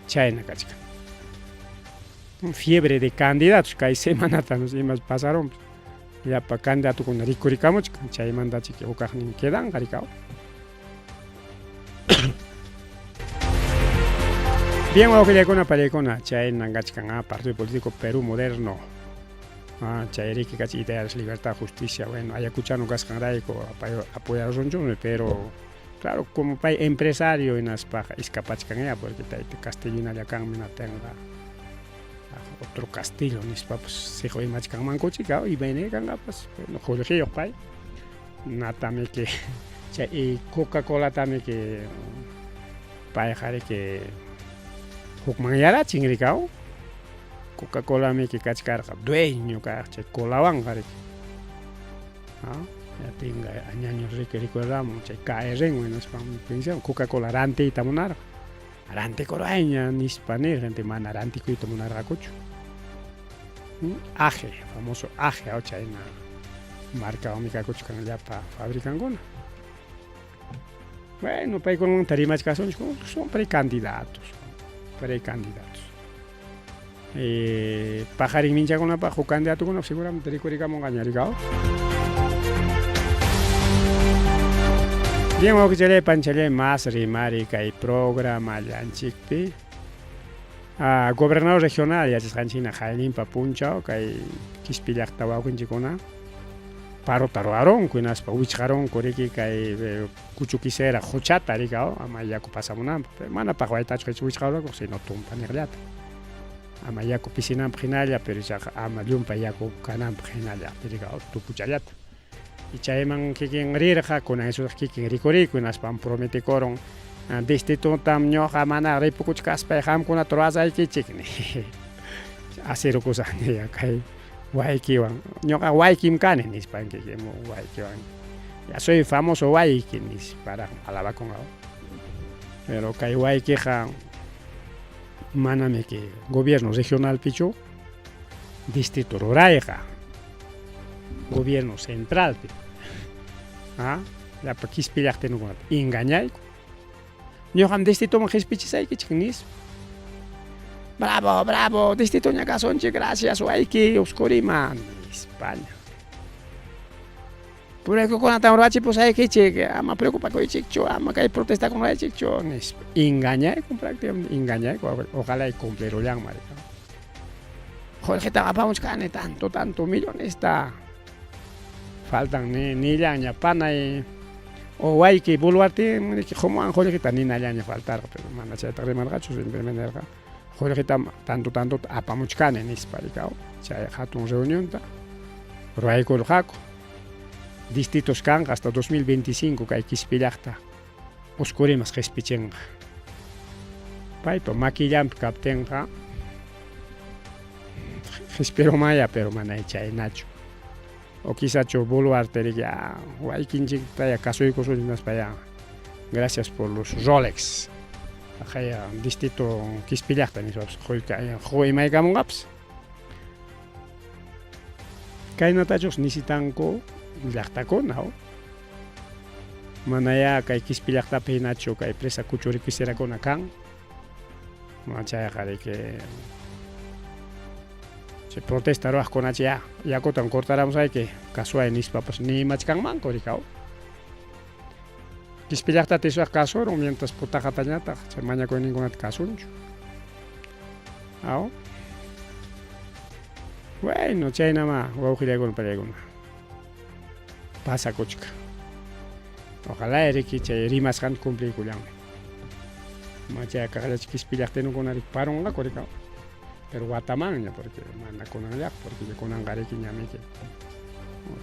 Chayna kachkan. Fiebre de candidatos kay semanata no sé imas pasarunpas. Llapa candidatokuna rikurikamuchkan chaymantachiki hukaqnin quedanqa rikaw. Bien, wawqillaykuna, pallaykuna, chaynan kachkan ah, Partido Político Perú Moderno. Ah, chayriki kach ideas, libertad, justicia, bueno, ayacuchano kasqanrayku apoyarusunchukmi, pero claro, como pay empresario hinaspaqa iskapachkanya porque tayta Castellinalla kanmi natinqa otro Castillo nispapas siqu imachkanmankuchik, imayna kanqapas, bueno, qullqiyuq pay. Natamiki chay Coca-Colatamiki payqa riki hukmanyarachin rikaw. Coca-Colamiki kachkarqa dueño kaq chay colawanqa riki. Ya tinga añaño riki recuerdamun chay KRN hinaspa pensión Coca-Cola rantiyta munarqa. Rantikurayña nispa nirqa, mana rantikuyta munarqakuchu. Aje, famoso aje, chayna markawanmi kakuchkan llapa fabricankuna. Bueno, paykunamanta rimachkasunchik, son precandidatos, precandidatos. Paqarin minchakunapaq huk candidatokuna seguramente rikurikamunqaña rikaw. Bien, wawqichalay, panchalay, más rimari kay programallanchikpi. Ah, gobernador regional yachasqanchik hina hayninpa punchaw kay Quispi llaqta wawqinchikkuna parota ruwarunku hinaspa wichqarunku riki kay kuchukisera quchata rikaw ama yaku pasamunanpaq, pero mana paqwaytachu wichqarunku sino tumpa niqllata. Ama yaku pisinanpaq hinalla, pero ichaqa ama llumpay yaku kananpaq hinalla rikaw tupuchallata. Y chayman kikin rirqa, kunan Jesusqa kikin rikuriyku hinaspam prometikurun distritotam ñuqa mana ripukuchkaspay qamkunata ruwasaykichik ni. Asirukusaqña kay waykiwan. Ñuqa waykim kani nispan kikin waykiwan. Ya soy famoso wayki nisparaq alabakunqa. Pero kay waykiqa manami que gobierno regionalpichu distrito rurayqa. Gobierno centralpi. Ah, llapa Quispi llaqtinukunata engañayku. Ñuqam distritoman qispichisaykichik nispa. Bravo, bravo, distritoña kasunchik, gracias wayki, Oscurima, nispaña. Puraykukunatam ruwachipusaykichik, ama preocupakuychikchu, ama kay protestakunaychikchu, nispa. Engañayku prácticamente, engañayku, ojalá y cumplirullanman. Qullqitaqa apamuchkani tanto, tanto millonesta. Faltan ni nillaña panay o wayki Boluarte riki qumuwan qullqita ninallaña faltarqa, pero mana chaytaqa rimarqachu, simplemente nirqa qullqitam tanto tantota apamuchkani nispa rikaw. Chay hatun reunionta ruwaykurqaku. Distritos kanqa hasta 2025 kay Quispe llaqta Uskurimas qispichinqa. Paypa makillanpi kaptinqa qispirumaya, pero mana chaynachu. O quisachu Boluarte riki waykinchiktaya kasuykusunchik nispa ya. Gracias por los Rolex. Aqaya distrito Quispe llaqta nispapas qullqa imaykamunqapas. Kaynatachus nisitanku llaqtakuna. Manayá kay Quispe llaqtapi hinachu kay presa kuchuriquisirakuna kan. Chayqa riki chay protesta ruwaqkunacha ya yakutan cortaramusayki kasuway nispapas nimachkanmanku rikaw. Quispe llaqtata iswaq kasurun mientras putaqatañataq chay mañakuyninkunata kasunchu. Aw. Bueno, chaynamá wawqillaykuna pallaykuna pasakuchka. Ojalá riki chay rimasqanta cumpliykullanmi. Machaya kaqllachi Quispe llaqtinukuna riki parunqaku rikaw. Pero watamanña porque mana kunanllaq porque kunanqa riki ñamiki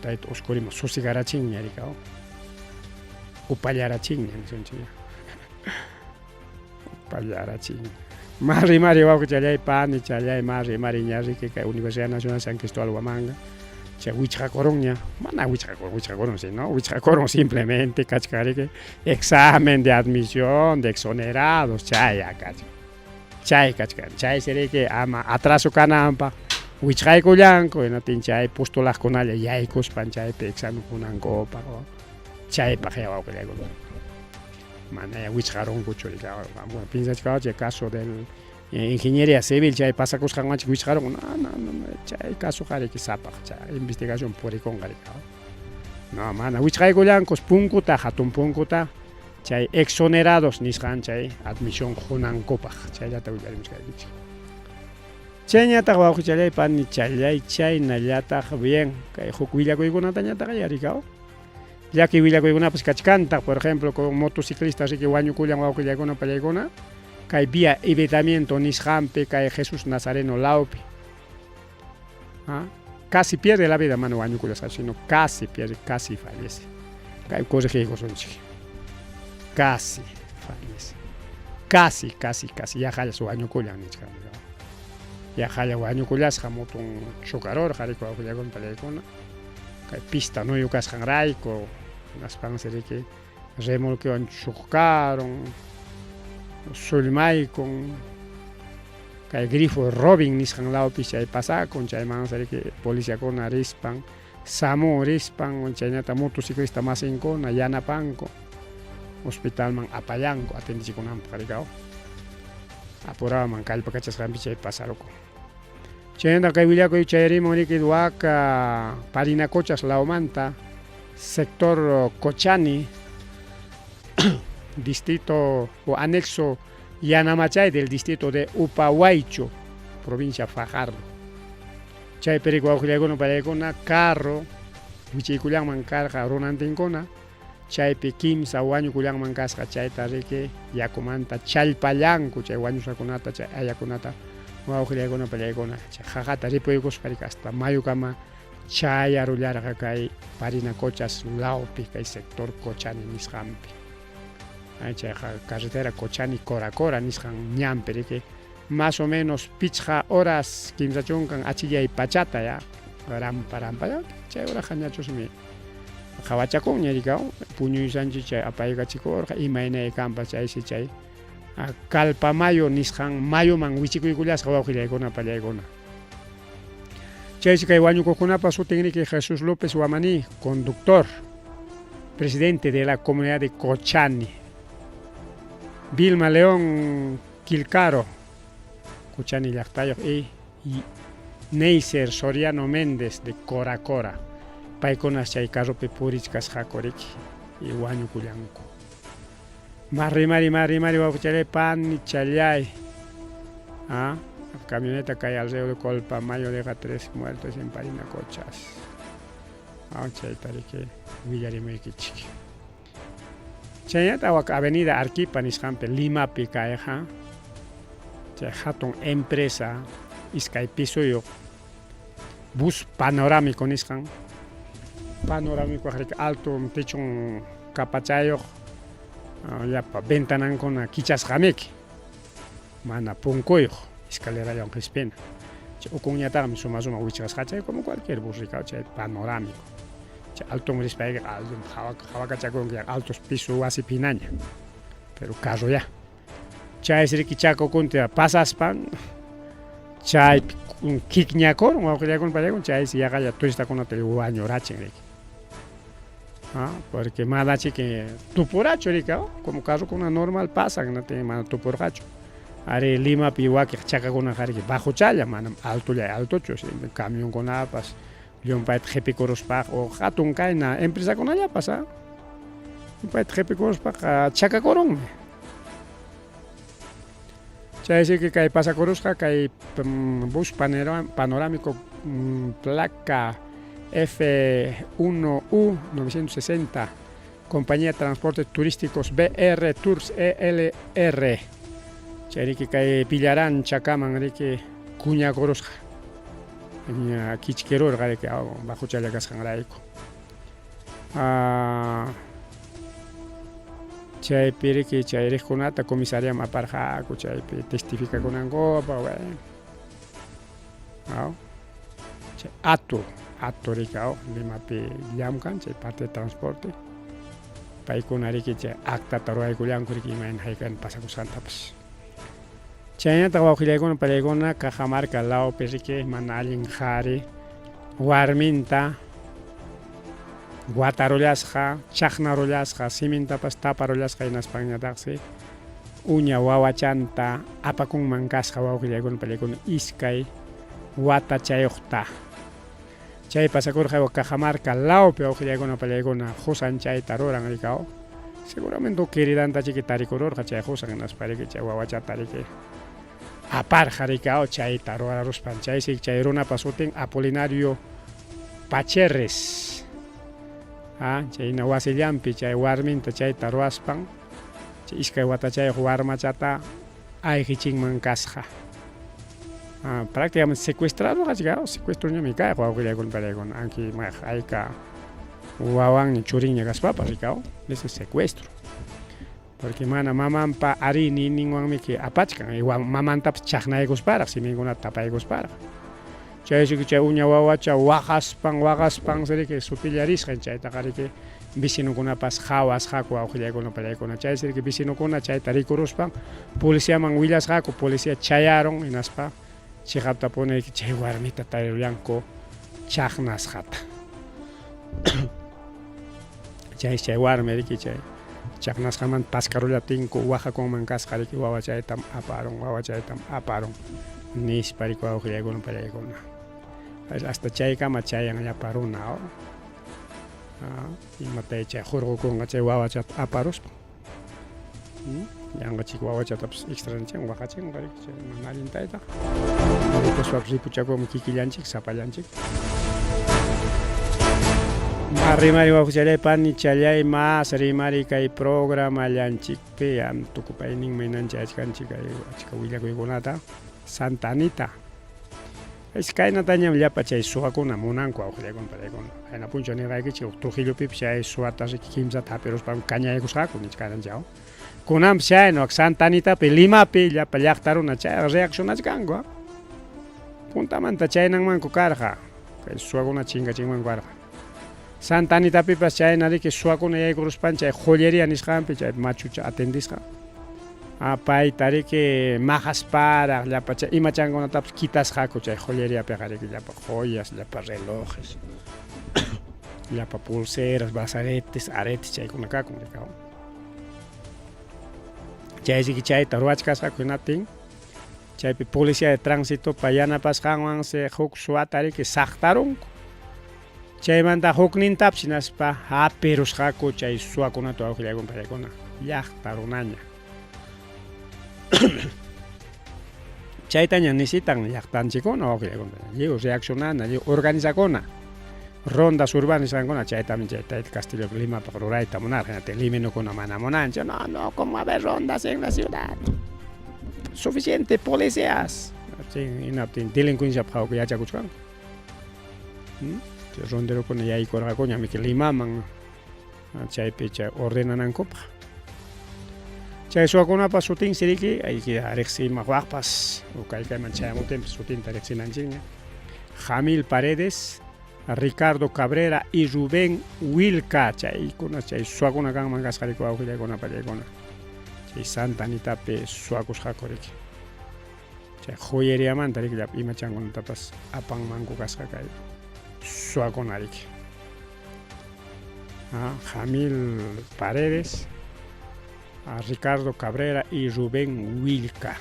tayta Uskuriman susigarachinña rikaw. Upallarachinña nisunchik. Upallarachinña. Mari mari wawqi challay pani challay mari mari ña riki kay Universidad Nacional San Cristóbal Huamanga chay wichqakurunña, mana wichqakurun, wichqakurun sino wichqakurun simplemente kachkan riki examen de admisión de exonerados chay kachkan. Chay kachkan, chaysi riki ama atraso kananpaq wichqaykullanku hinatin chay postulaqkunalla yaykuspan chaypi examen qunankupaq chaypaq ya wawqillaykuna. Mana ya wichqarunkuchu riki. Bueno, piensachkawa chay caso del ingeniería civil chay pasakusqanwanchik wichqarunku. No, no, no, no, chay casoqa riki sapaq chay investigación purikunqa riki. No, mana wichqaykullankus punkuta, hatun punkuta chay exonerados nisqan chay admisión qunankupaq. Chayllata willarimuchkaykichik. Chayñataq wawqichallay pani challay chaynallataq bien kay huk willakuykunatañataq yarikaw. Llaki willakuykunapas kachkantaq, por ejemplo, con motociclistas riki wañukullan wawqillaykuna pallaykuna kay vía evitamiento nisqanpi kay Jesús Nazareno lawpi. ¿Ah? Casi pierde la vida, mana wañukullasqa, sino casi pierde, casi fallece. Kay corregiykusunchik. Casi fallece. Casi, casi, casi. Yaqallas wañukullan nichkan. Yaqalla wañukullasqa motun chocarorqa riki wawqillaykuna pallaykuna. Kay pista nuyu kasqanrayku hinaspansi riki remolquewan chocarun, sullmaykun kay grifo Robin nisqan lawpi chay pasakun, chaymansi riki policiakuna rispan, SAMU rispan, chaynata motociclista masinkuna yanapanku, hospitalman apallanku atendichikunanpaq rikaw. Apuraman kallpakachasqanpi chay pasarukun. Chaynata kay willakuy chayarimun riki Huaca Parinacochas lawmanta sector Cochani distrito o anexo Yanamachay del distrito de Upahuaycho, provincia Fajardo. Chaypi riki wawqillaykuna pallaykuna carro wichiykullanman karqa runantinkuna chaypi kimsa wañukullanman kasqa chayta riki yakumanta challpallanku chay wañusqakunata chay ayakunata wawqillaykuna pallaykuna chay qaqata ripuykuspa riki hasta mayukama chayarullarqa kay Parinacochas lawpi kay sector Cochani nisqanpi. Chayqa carretera Cochani Coracora nisqan ñanpi riki más o menos pichqa horas 30 achillay pachata ya rampa rampa ya chay horaqa ñachusmi qawachakunña rikaw puñuysanchik chay apaykachikurqa imaynay kanpas chaysi chay Calpamayo nisqan mayuman wichikuykullasqa wawqillaykuna pallaykuna. Chaysi kay wañukuqkunapa sutin riki Jesús López Guamaní, conductor, presidente de la comunidad de Cochani. Vilma León Quilcaro, Cochani llaqtayuq y Neiser Soriano Méndez de Coracora. Paykunas chay carropi purichkasqaku riki y wañukullanku. Mari mari mari wawqichalay pani challay. ¿Ah? Camioneta cae al río de Colpamayo, deja 3 muertos en Parinacochas. Chayta riki willarimuykichik. Chaynata wak Avenida Arquipa nisqanpi Limapi kayqa chay hatun empresa iskay pisoyuq bus panorámico nisqan panorámico riki alto techon kapachayuq llapa ventanankuna kichasqamiki mana punkuyuq escalerallawan qispina chay ukunñataqmi suma suma wichqasqa chay como cualquier bus rikaw chay panorámico chay alton rispaykiqa alton qhawakachakunki altos piso wasipi hinaña pero carro ya chaysi riki chakukunta pasaspan chaypi kikñakurun wawqillakuna payakun chaysi yaqalla turistakunata wañurachin riki ah, porque mana chiki tupurachu riki como carrokuna normal pasan no tiene mana tupurqachu ari Limapi wakiq chakakunaqa riki bajochalla manam altolla altochu camionkunapas llumpayta qipikuruspaqa o hatun kayna empresakunallapas ah llumpayta qipikuruspaqa chakakurunmi chaysi kay pasakurusqa kay bus panorámico placa F1U 960 Compañía de Transportes Turísticos BR Tours ELR chayriki kay Pillarán chakaman riki kuñakurusqa ña kichkirurqa riki bajochalla kasqanrayku chaypi riki chay riqkunata comisariaman aparqaku chaypi testificakunankupaq bueno chay atu atu riki Limapi llamkan chay parte de transporte paykuna riki chay actata ruwaykullanku riki imayna hayk'ayna pasakusqantapas chaynataq wawqillaykuna pallaykuna Cajamarca lawpi riki mana allin qhari warminta watarullasqa chaqnarullasqa simintapas taparullasqa hinaspanñataqsi uña wawachanta apakunman kasqa wawqillaykuna pallaykuna iskay watachayuqta chay pasakurqa Cajamarca lawpi wawqillaykuna pallaykuna qusan chayta ruran rikaw seguramente huk queridanta chiki tarikururqa chay qusan hinaspa riki chay wawachata riki aparqa rikaw chayta ruraruspan chaysi chay runapa sutin Apolinario Pacherres chayna wasillanpi chay warminta chayta ruwaspan chay iskay watachayuq warmachata ayqichinman kasqa prácticamente secuestrado kachka secuestroñami kayqa wawqillaykuna palaykuna anki hayka wawanña churinña kaspapas rikaw ese secuestro porque mana mamanpa arí niyninwanmiki apachkan mamantapas chaqnaykusparaq siminkunata tapaykusparaq chaysi chay uña wawacha waqaspan waqaspan riki sutillarisqan chaytaqa riki vecinokunapas qhawasqaku wawqillaykuna pallaykuna chaysi riki vecinokuna chayta rikuruspan policiaman willasqaku policía chayarun hinaspa chiqaptapuni chay warmita tarirullanku chaqnasqata chaysi chay warmi riki chay chaqnasqamanta paskarullaptinku waqakunman kasqa riki wawachaytam aparun wawachaytam aparun nispa riki wawqillaykuna pallaykuna hasta chaykama chayan llapa runa imata chay hurqukunqa chay wawachata aparuspa yanqa chik wawachatapas extrañachin waqachinqa riki chay mana allin taytaqa rikuspapas ripuchakunmi kikillanchik sapallanchik ma rimari wawqichalay panichalay mas rimari kay programallanchikpi tukupayninman hinanchayachkanchik kay achka willakuykunata Santa Anita Kaynatañam llapa chay suwakuna munanku awqillaykuna pallaykuna. Qayna punchaw nirqaykichik huk Trujillopipas chay suwata riki kimsata hap'iruspanku kañaykusqaku nichkaranchik. Kunanpas chayna wak Santa Anitapi Limapi llapa llaqta runa chayqa reaccionachkanku. Puntamanta chaynanmanku karqa kay suwakuna chinkachinmanku karqa. Santa Anitapipas chayna riki suwakuna yaykuruspan chay joyería nisqanpi chay machucha atendisqa. Payta riki maqasparaq llapa chay imachankunatapas quitasqaku chay joyeriapiqa riki llapa joyas, llapa relojes, llapa pulseras, brazaletes, aretes chaykuna kakun riki. Chay riki chayta ruwachkasqaku hinaptin chaypi policía de tránsitopa yanapasqanwansi huk suwata riki saqtarunku. Chaymanta huknintapas hinaspa hapirusqaku chay suwakunata wawqillaykuna pallaykuna llaqta runaña. Chaytaña necesitan llaqtanchikkuna wawqillaykuna lliw reaccionana, lliw organizakuna. Rondas urbanas nisqankuna chaytam chay tayta Castillo Limapaq rurayta munarqa, hinaptin limenokuna mana munanchu, no, no, ¿cómo va a haber rondas en la ciudad? Suficiente policías. Hinaptin delincuenciapaq hawka yachakuchkanku. Chay ronderokuna yaykurqakuña miki Limaman chaypi chay ordenanankupaq. Chay suwakunapa sutinsi riki, ayki riqsimaqwaqpas o kay kayman chayamuptinpas sutinta riqsinanchikña. Jamil Paredes, Ricardo Cabrera y Rubén Wilca, chaykuna chay suwakuna kanman kasqa riki wawqillaykuna pallaykuna. Chay Santa Anitapi suwakusqaku riki. Chay joyeriamanta riki llapa imachankunatapas apanmanku kasqa kay suwakuna riki. Jamil Paredes, Ricardo Cabrera y Rubén Wilca.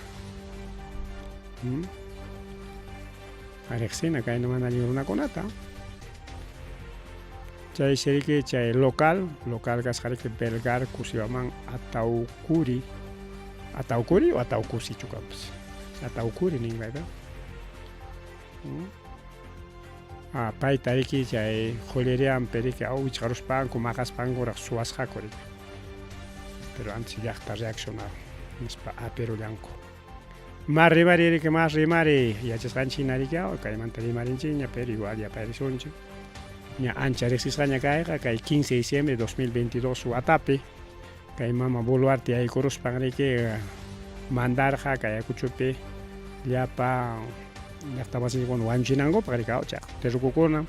Riqsina kayna mana allin runakunata. Chaysi riki chay local, local kasqa riki Belgar Cusihuamán Ataucuri, Ataucuri o Ataucusichu kanpas. Ataucuri nin payta. Ah, payta riki chay joyerianpi riki wichqaruspanku maqaspankuraq suwasqaku riki. Pero antes llaqta reaccionaron nispa apirullanku. Mas rimari riki, mas rimari yachasqanchik hina riki kaymanta rimarinchikña, pero igual yaparisunchik. Ña ancha riqsisqaña kayqa kay 15 de diciembre de 2022 watapi kay mama Boluarte yaykuruspan riki mandarqa kay Ayacuchopi llapa llaqta masinchikkuna wañuchinankupaq riki chay terrukukuna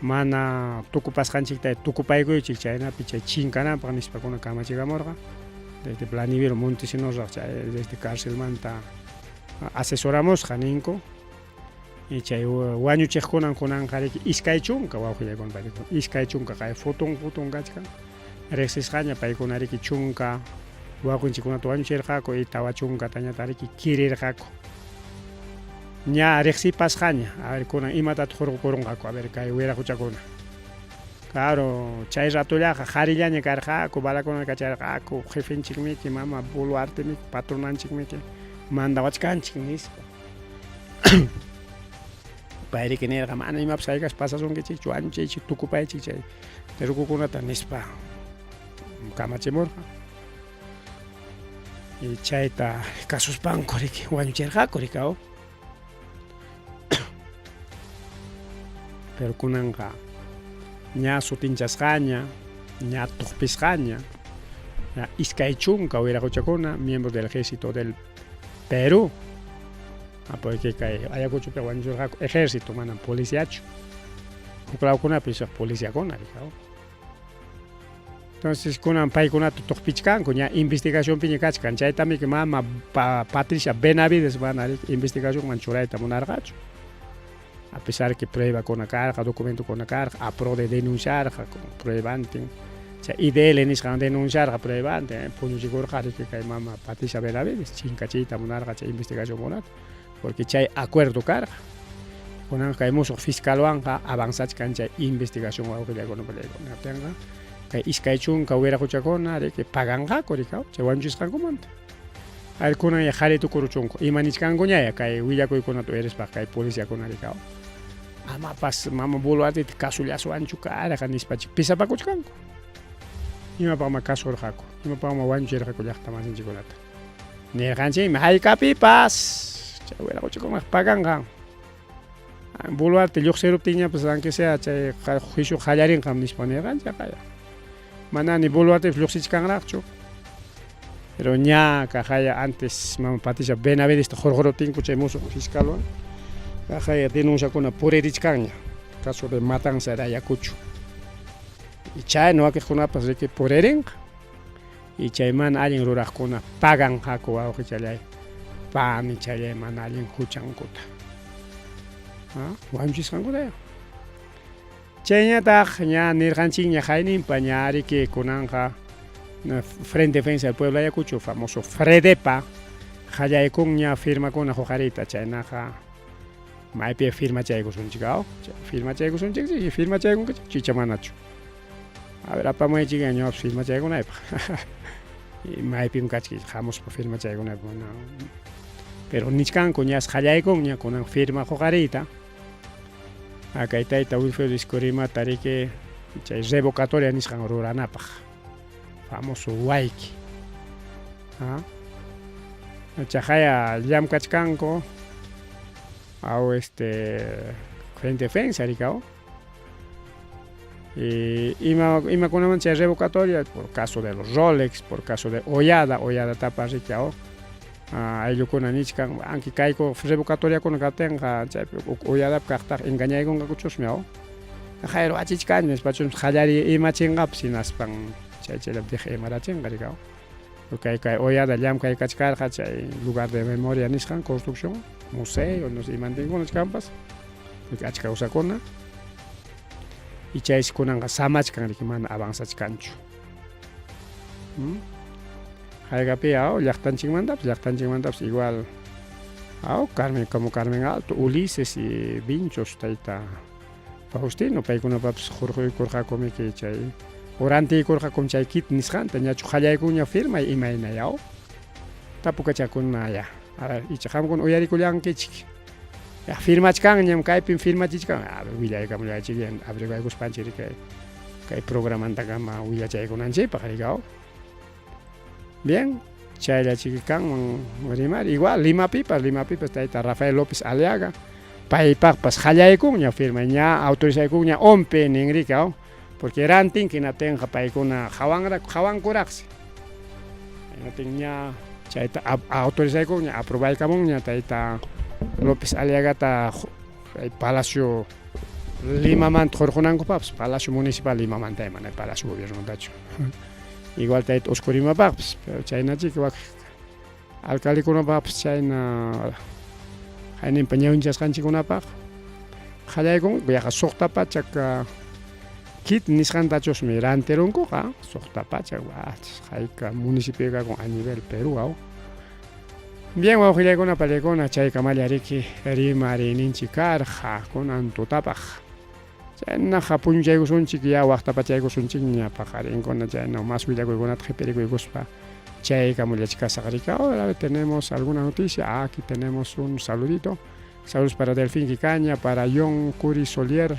mana tukupasqanchikta tukupaykuychik chaynapi chay chinkananpaq nispakuna kamachikamurqa desde Vladimiro Montesinosraq chay desde carcelmanta asesoramusqa ninku. Y chay wañuchiqkunan kunanqa riki 20 wawqillaykuna paykuna 20 kay fotun fotun kachkan riqsisqaña paykuna riki chunka wawqinchikkunata wañuchirqaku y 40tañataq riki kirirqaku. Ña riqsipasqaña, a ver kunan imatataq hurqukurunqaku, a ver kay wiraquchakuna. Claro, chay ratollaqa qharillaña karqaku, balakuna kacharqaku, jefenchikmiki, mama Boluartemiki, patronanchikmiki mandawachkanchik nispa. Payriki nirqa, mana imapas hayk'as pasasunkichikchu, wañuchiychik, tukupaychik chay terrukukunata nispa kamachimurqa. Y chayta kasuspanku riki wañuchirqaku riki aw. Pero kunanqa ña sutinchasqaña, ña tuqpisqaña, ña 20 wiraquchakuna, miembros del ejército del Perú. Porque kay Ayacuchopi wañuchirqaku ejército, manam policiachu. Huk lawkunapi policiakuna riki aw. Entonces kunan paykunata tuqpichkanku ña investigacionpiña kachkan, chaytamiki mama Patricia Benavides mana riki investigacionman churayta munarqachu. A pesar que pruebakuna karqa, documentokuna karqa, APRODE denunciarqa pruebantin. Chay IDL nisqan denunciarqa pruebantin, puñuchikurqa riki kay mama Patricia Benavides, chinkachiyta munarqa chay investigacionkunata, porque chay acuerdo karqa. Kunanqa kay musuq fiscalwanqa avanzachkan chay investigación wawqillaykuna pallaykuna kaptinqa kay 20 wiraquchakuna riki paganqaku riki chay wañuchisqankumanta. A ver kunan ya qhari tukuruchunku, ima nichkankuñaya kay willakuykunata uyarispaqa kay policiakuna riki amapas mama Boluarteta kasullasuwanchu karqa nispachik pisapakuchkanku. Imapaqma kasurqaku, imapaqma wañuchirqaku llaqta masinchikkunata. Nirqanchikmi haykapipas chay wiraquchakunaqa paganqa. Boluarte lluqsiruptinñapas aunque sea chay juicio qallarinqam nispa nirqanchik qaya. Mana ni Boluartepas lluqsichkanraqchu. Pero ña kaqaya antes mama Patricia Benavidesta hurquruptinku chay musuq fiscalwan kaqaya denunciakuna puririchkanña caso de matanza de Ayacucho. Y chay wakiqkunapas riki puririnqa. Y chay mana allin ruraqkuna paganqaku wawqichallay panichallay mana allin huchankuta. Wañuchisqankuta. Chayñataq ña nirqanchikña hayninpa ña riki kunanqa Frente Defensa del Pueblo Ayacucho, famoso Fredepa, qallaykunña firmakuna huqariyta, chaynaqa maypi firmachaykusunchik aw, firmachaykusunchik, firmachaykunkichik chicha manachu. A ver, apamuychik ñuqapas firmachaykunaypaq. Maypim kachki hamuspa firmachaykunaypaq mana. Pero nichkanku ñas qallaykunña kunan firma huqariyta. Kay tayta Wilfredo Iscurimata riki chay revocatoria nisqan ruranapaq. Famoso wayki. Chaqaya llamkachkanku aw este frente defensa rikaw. Ima imakunaman chay revocatoria por caso de los Rolex, por caso de Oyada, Oyada tapa riki aw. Ayllukuna nichkan anki kayku revocatoriakuna kaptinqa chaypi Oyadapi kaqtaqa engañaykunqakuchusmi aw. Jairo achichkani nispachusmi qallariy imachinqapas hinaspan chay chayllapi imarachinqa riki aw. Kay kay Oyada llamkay kachkarqa chay lugar de memoria nisqan construcción museo no sé imantinkuna chkanpas achka usakuna y chaysi kunanqa samachkan riki mana avanzachkanchu. Haykapi aw llaqtanchikmantapas llaqtanchikmantapas igual aw Carmen como Carmen Alto, Ulises y Vinchos tayta Faustino paykunapapas hurquykurqakumiki chay urantiykurqakum chay kit nisqanta ñachu qallaykunña firmay imayna yaw tapukachakuna ya a ver icha qamkuna uyarikullankichik ya firmachkanñam kaypim firmachichkan a ver willaykamullaychik averiguaykuspanchik kay kay programantakama willachaykunanchikpaq rikaw bien chaylla chiki kanman rimar igual Limapipas Limapipas tayta Rafael López Aliaga paypaqpas qallaykunña firma ña autorizaykunña OMPE ninrikaw porque rantin hinatinqa paykuna qawanra qawankuraqsi hinatin ña chayta autorizaykunña aprobaykamunña tayta López Aliagata Palacio Limamanta hurqunankupaqpas Palacio Municipal Limamanta mana Palacio Gobiernomantachu igual tayta Oscurimapaqpas pero chaynachik wak alcaldekunapaqpas chayna hayninpa ñawinchasqanchikkunapaq qallaykun yaqa suqta pachak kit nisqantachusmi rantirunkuqa suqta pachak hayka municipio kakun a nivel Perú aw. Bien wawqillaykuna paliykuna chaykamalla riki rimariyninchik karqa kunan tutapaq. Chaynaqa punchaykusunchik ya waqtapachaykusunchikña paqarinkuna chayna más willakuykunata qhipirikuykuspa chaykamullachkasaq riki. Ahora tenemos alguna noticia. Ah, aquí tenemos un saludito. Saludos para Delfín Quicaña, para John Curi Solier.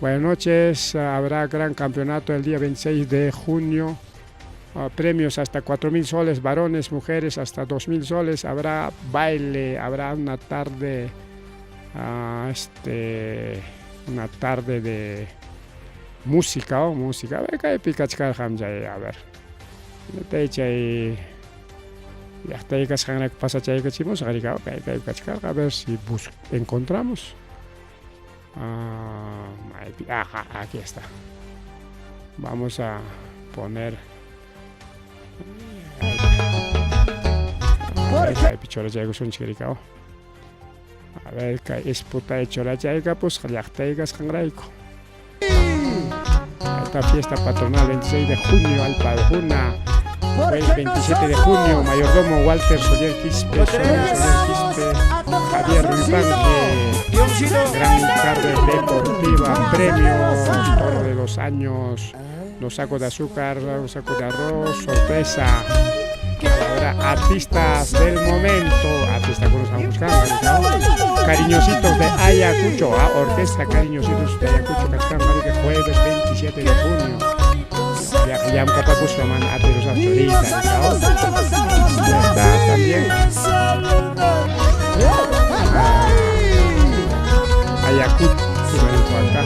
Buenas noches. Habrá gran campeonato el día 26 de junio. Premios hasta 4.000 soles, varones, mujeres hasta 2.000 soles. Habrá baile, habrá una tarde, una tarde de música o música. A ver, kaypi kachkarqam chay, a ver. Chay llaqtay kasqanrayku pasachaykachimusaq rika, kay kaypi kachkarqa, a ver si encontramos. Maypi, ajá, aquí está. Vamos a poner kaypi churachaykusunchik rika. A ver, kay isputay churachaykapusqa llaqtay kasqanrayku. Esta fiesta patronal 26 de junio, Alparjuna. Jueves 27 de junio, mayordomo Walter Solier Quispe, Sonia Solier Quispe, Javier Ruipanque, gran tarde deportiva, premios, toro de 2 años, 2 sacos de azúcar, 2 sacos de arroz, sorpresa. Ahora, artistas del momento, artistas que nos están buscando, ¿no? Cariñositos de Ayacucho, Orquesta Cariñositos de Ayacucho, Cachcán, que jueves 27 de junio. Ya, ya man ahorita, ¿no? Ya está también. Ayacucho, acá.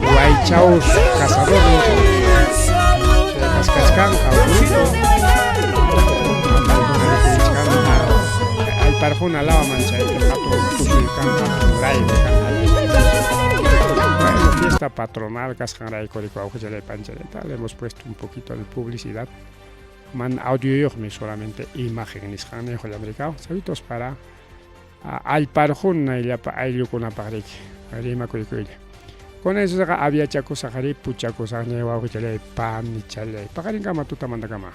Guaychaus, Cazadores, Cascascán, Alparjuna lawa manchay hatun tusuy kan hatun raymi kan. Bueno, fiesta patronal kasqanrayku wawqichalay panchallayta le hemos puesto un poquito de publicidad. Man audio solamente imagen nisqan americano. Saludos para Alparjuna illapa ayllukunapaq riki rimakuykuylla. Con eso aviachakusaq ri puchakusaq ñay wawqichalay panichalay paqarinkama tutamantakama.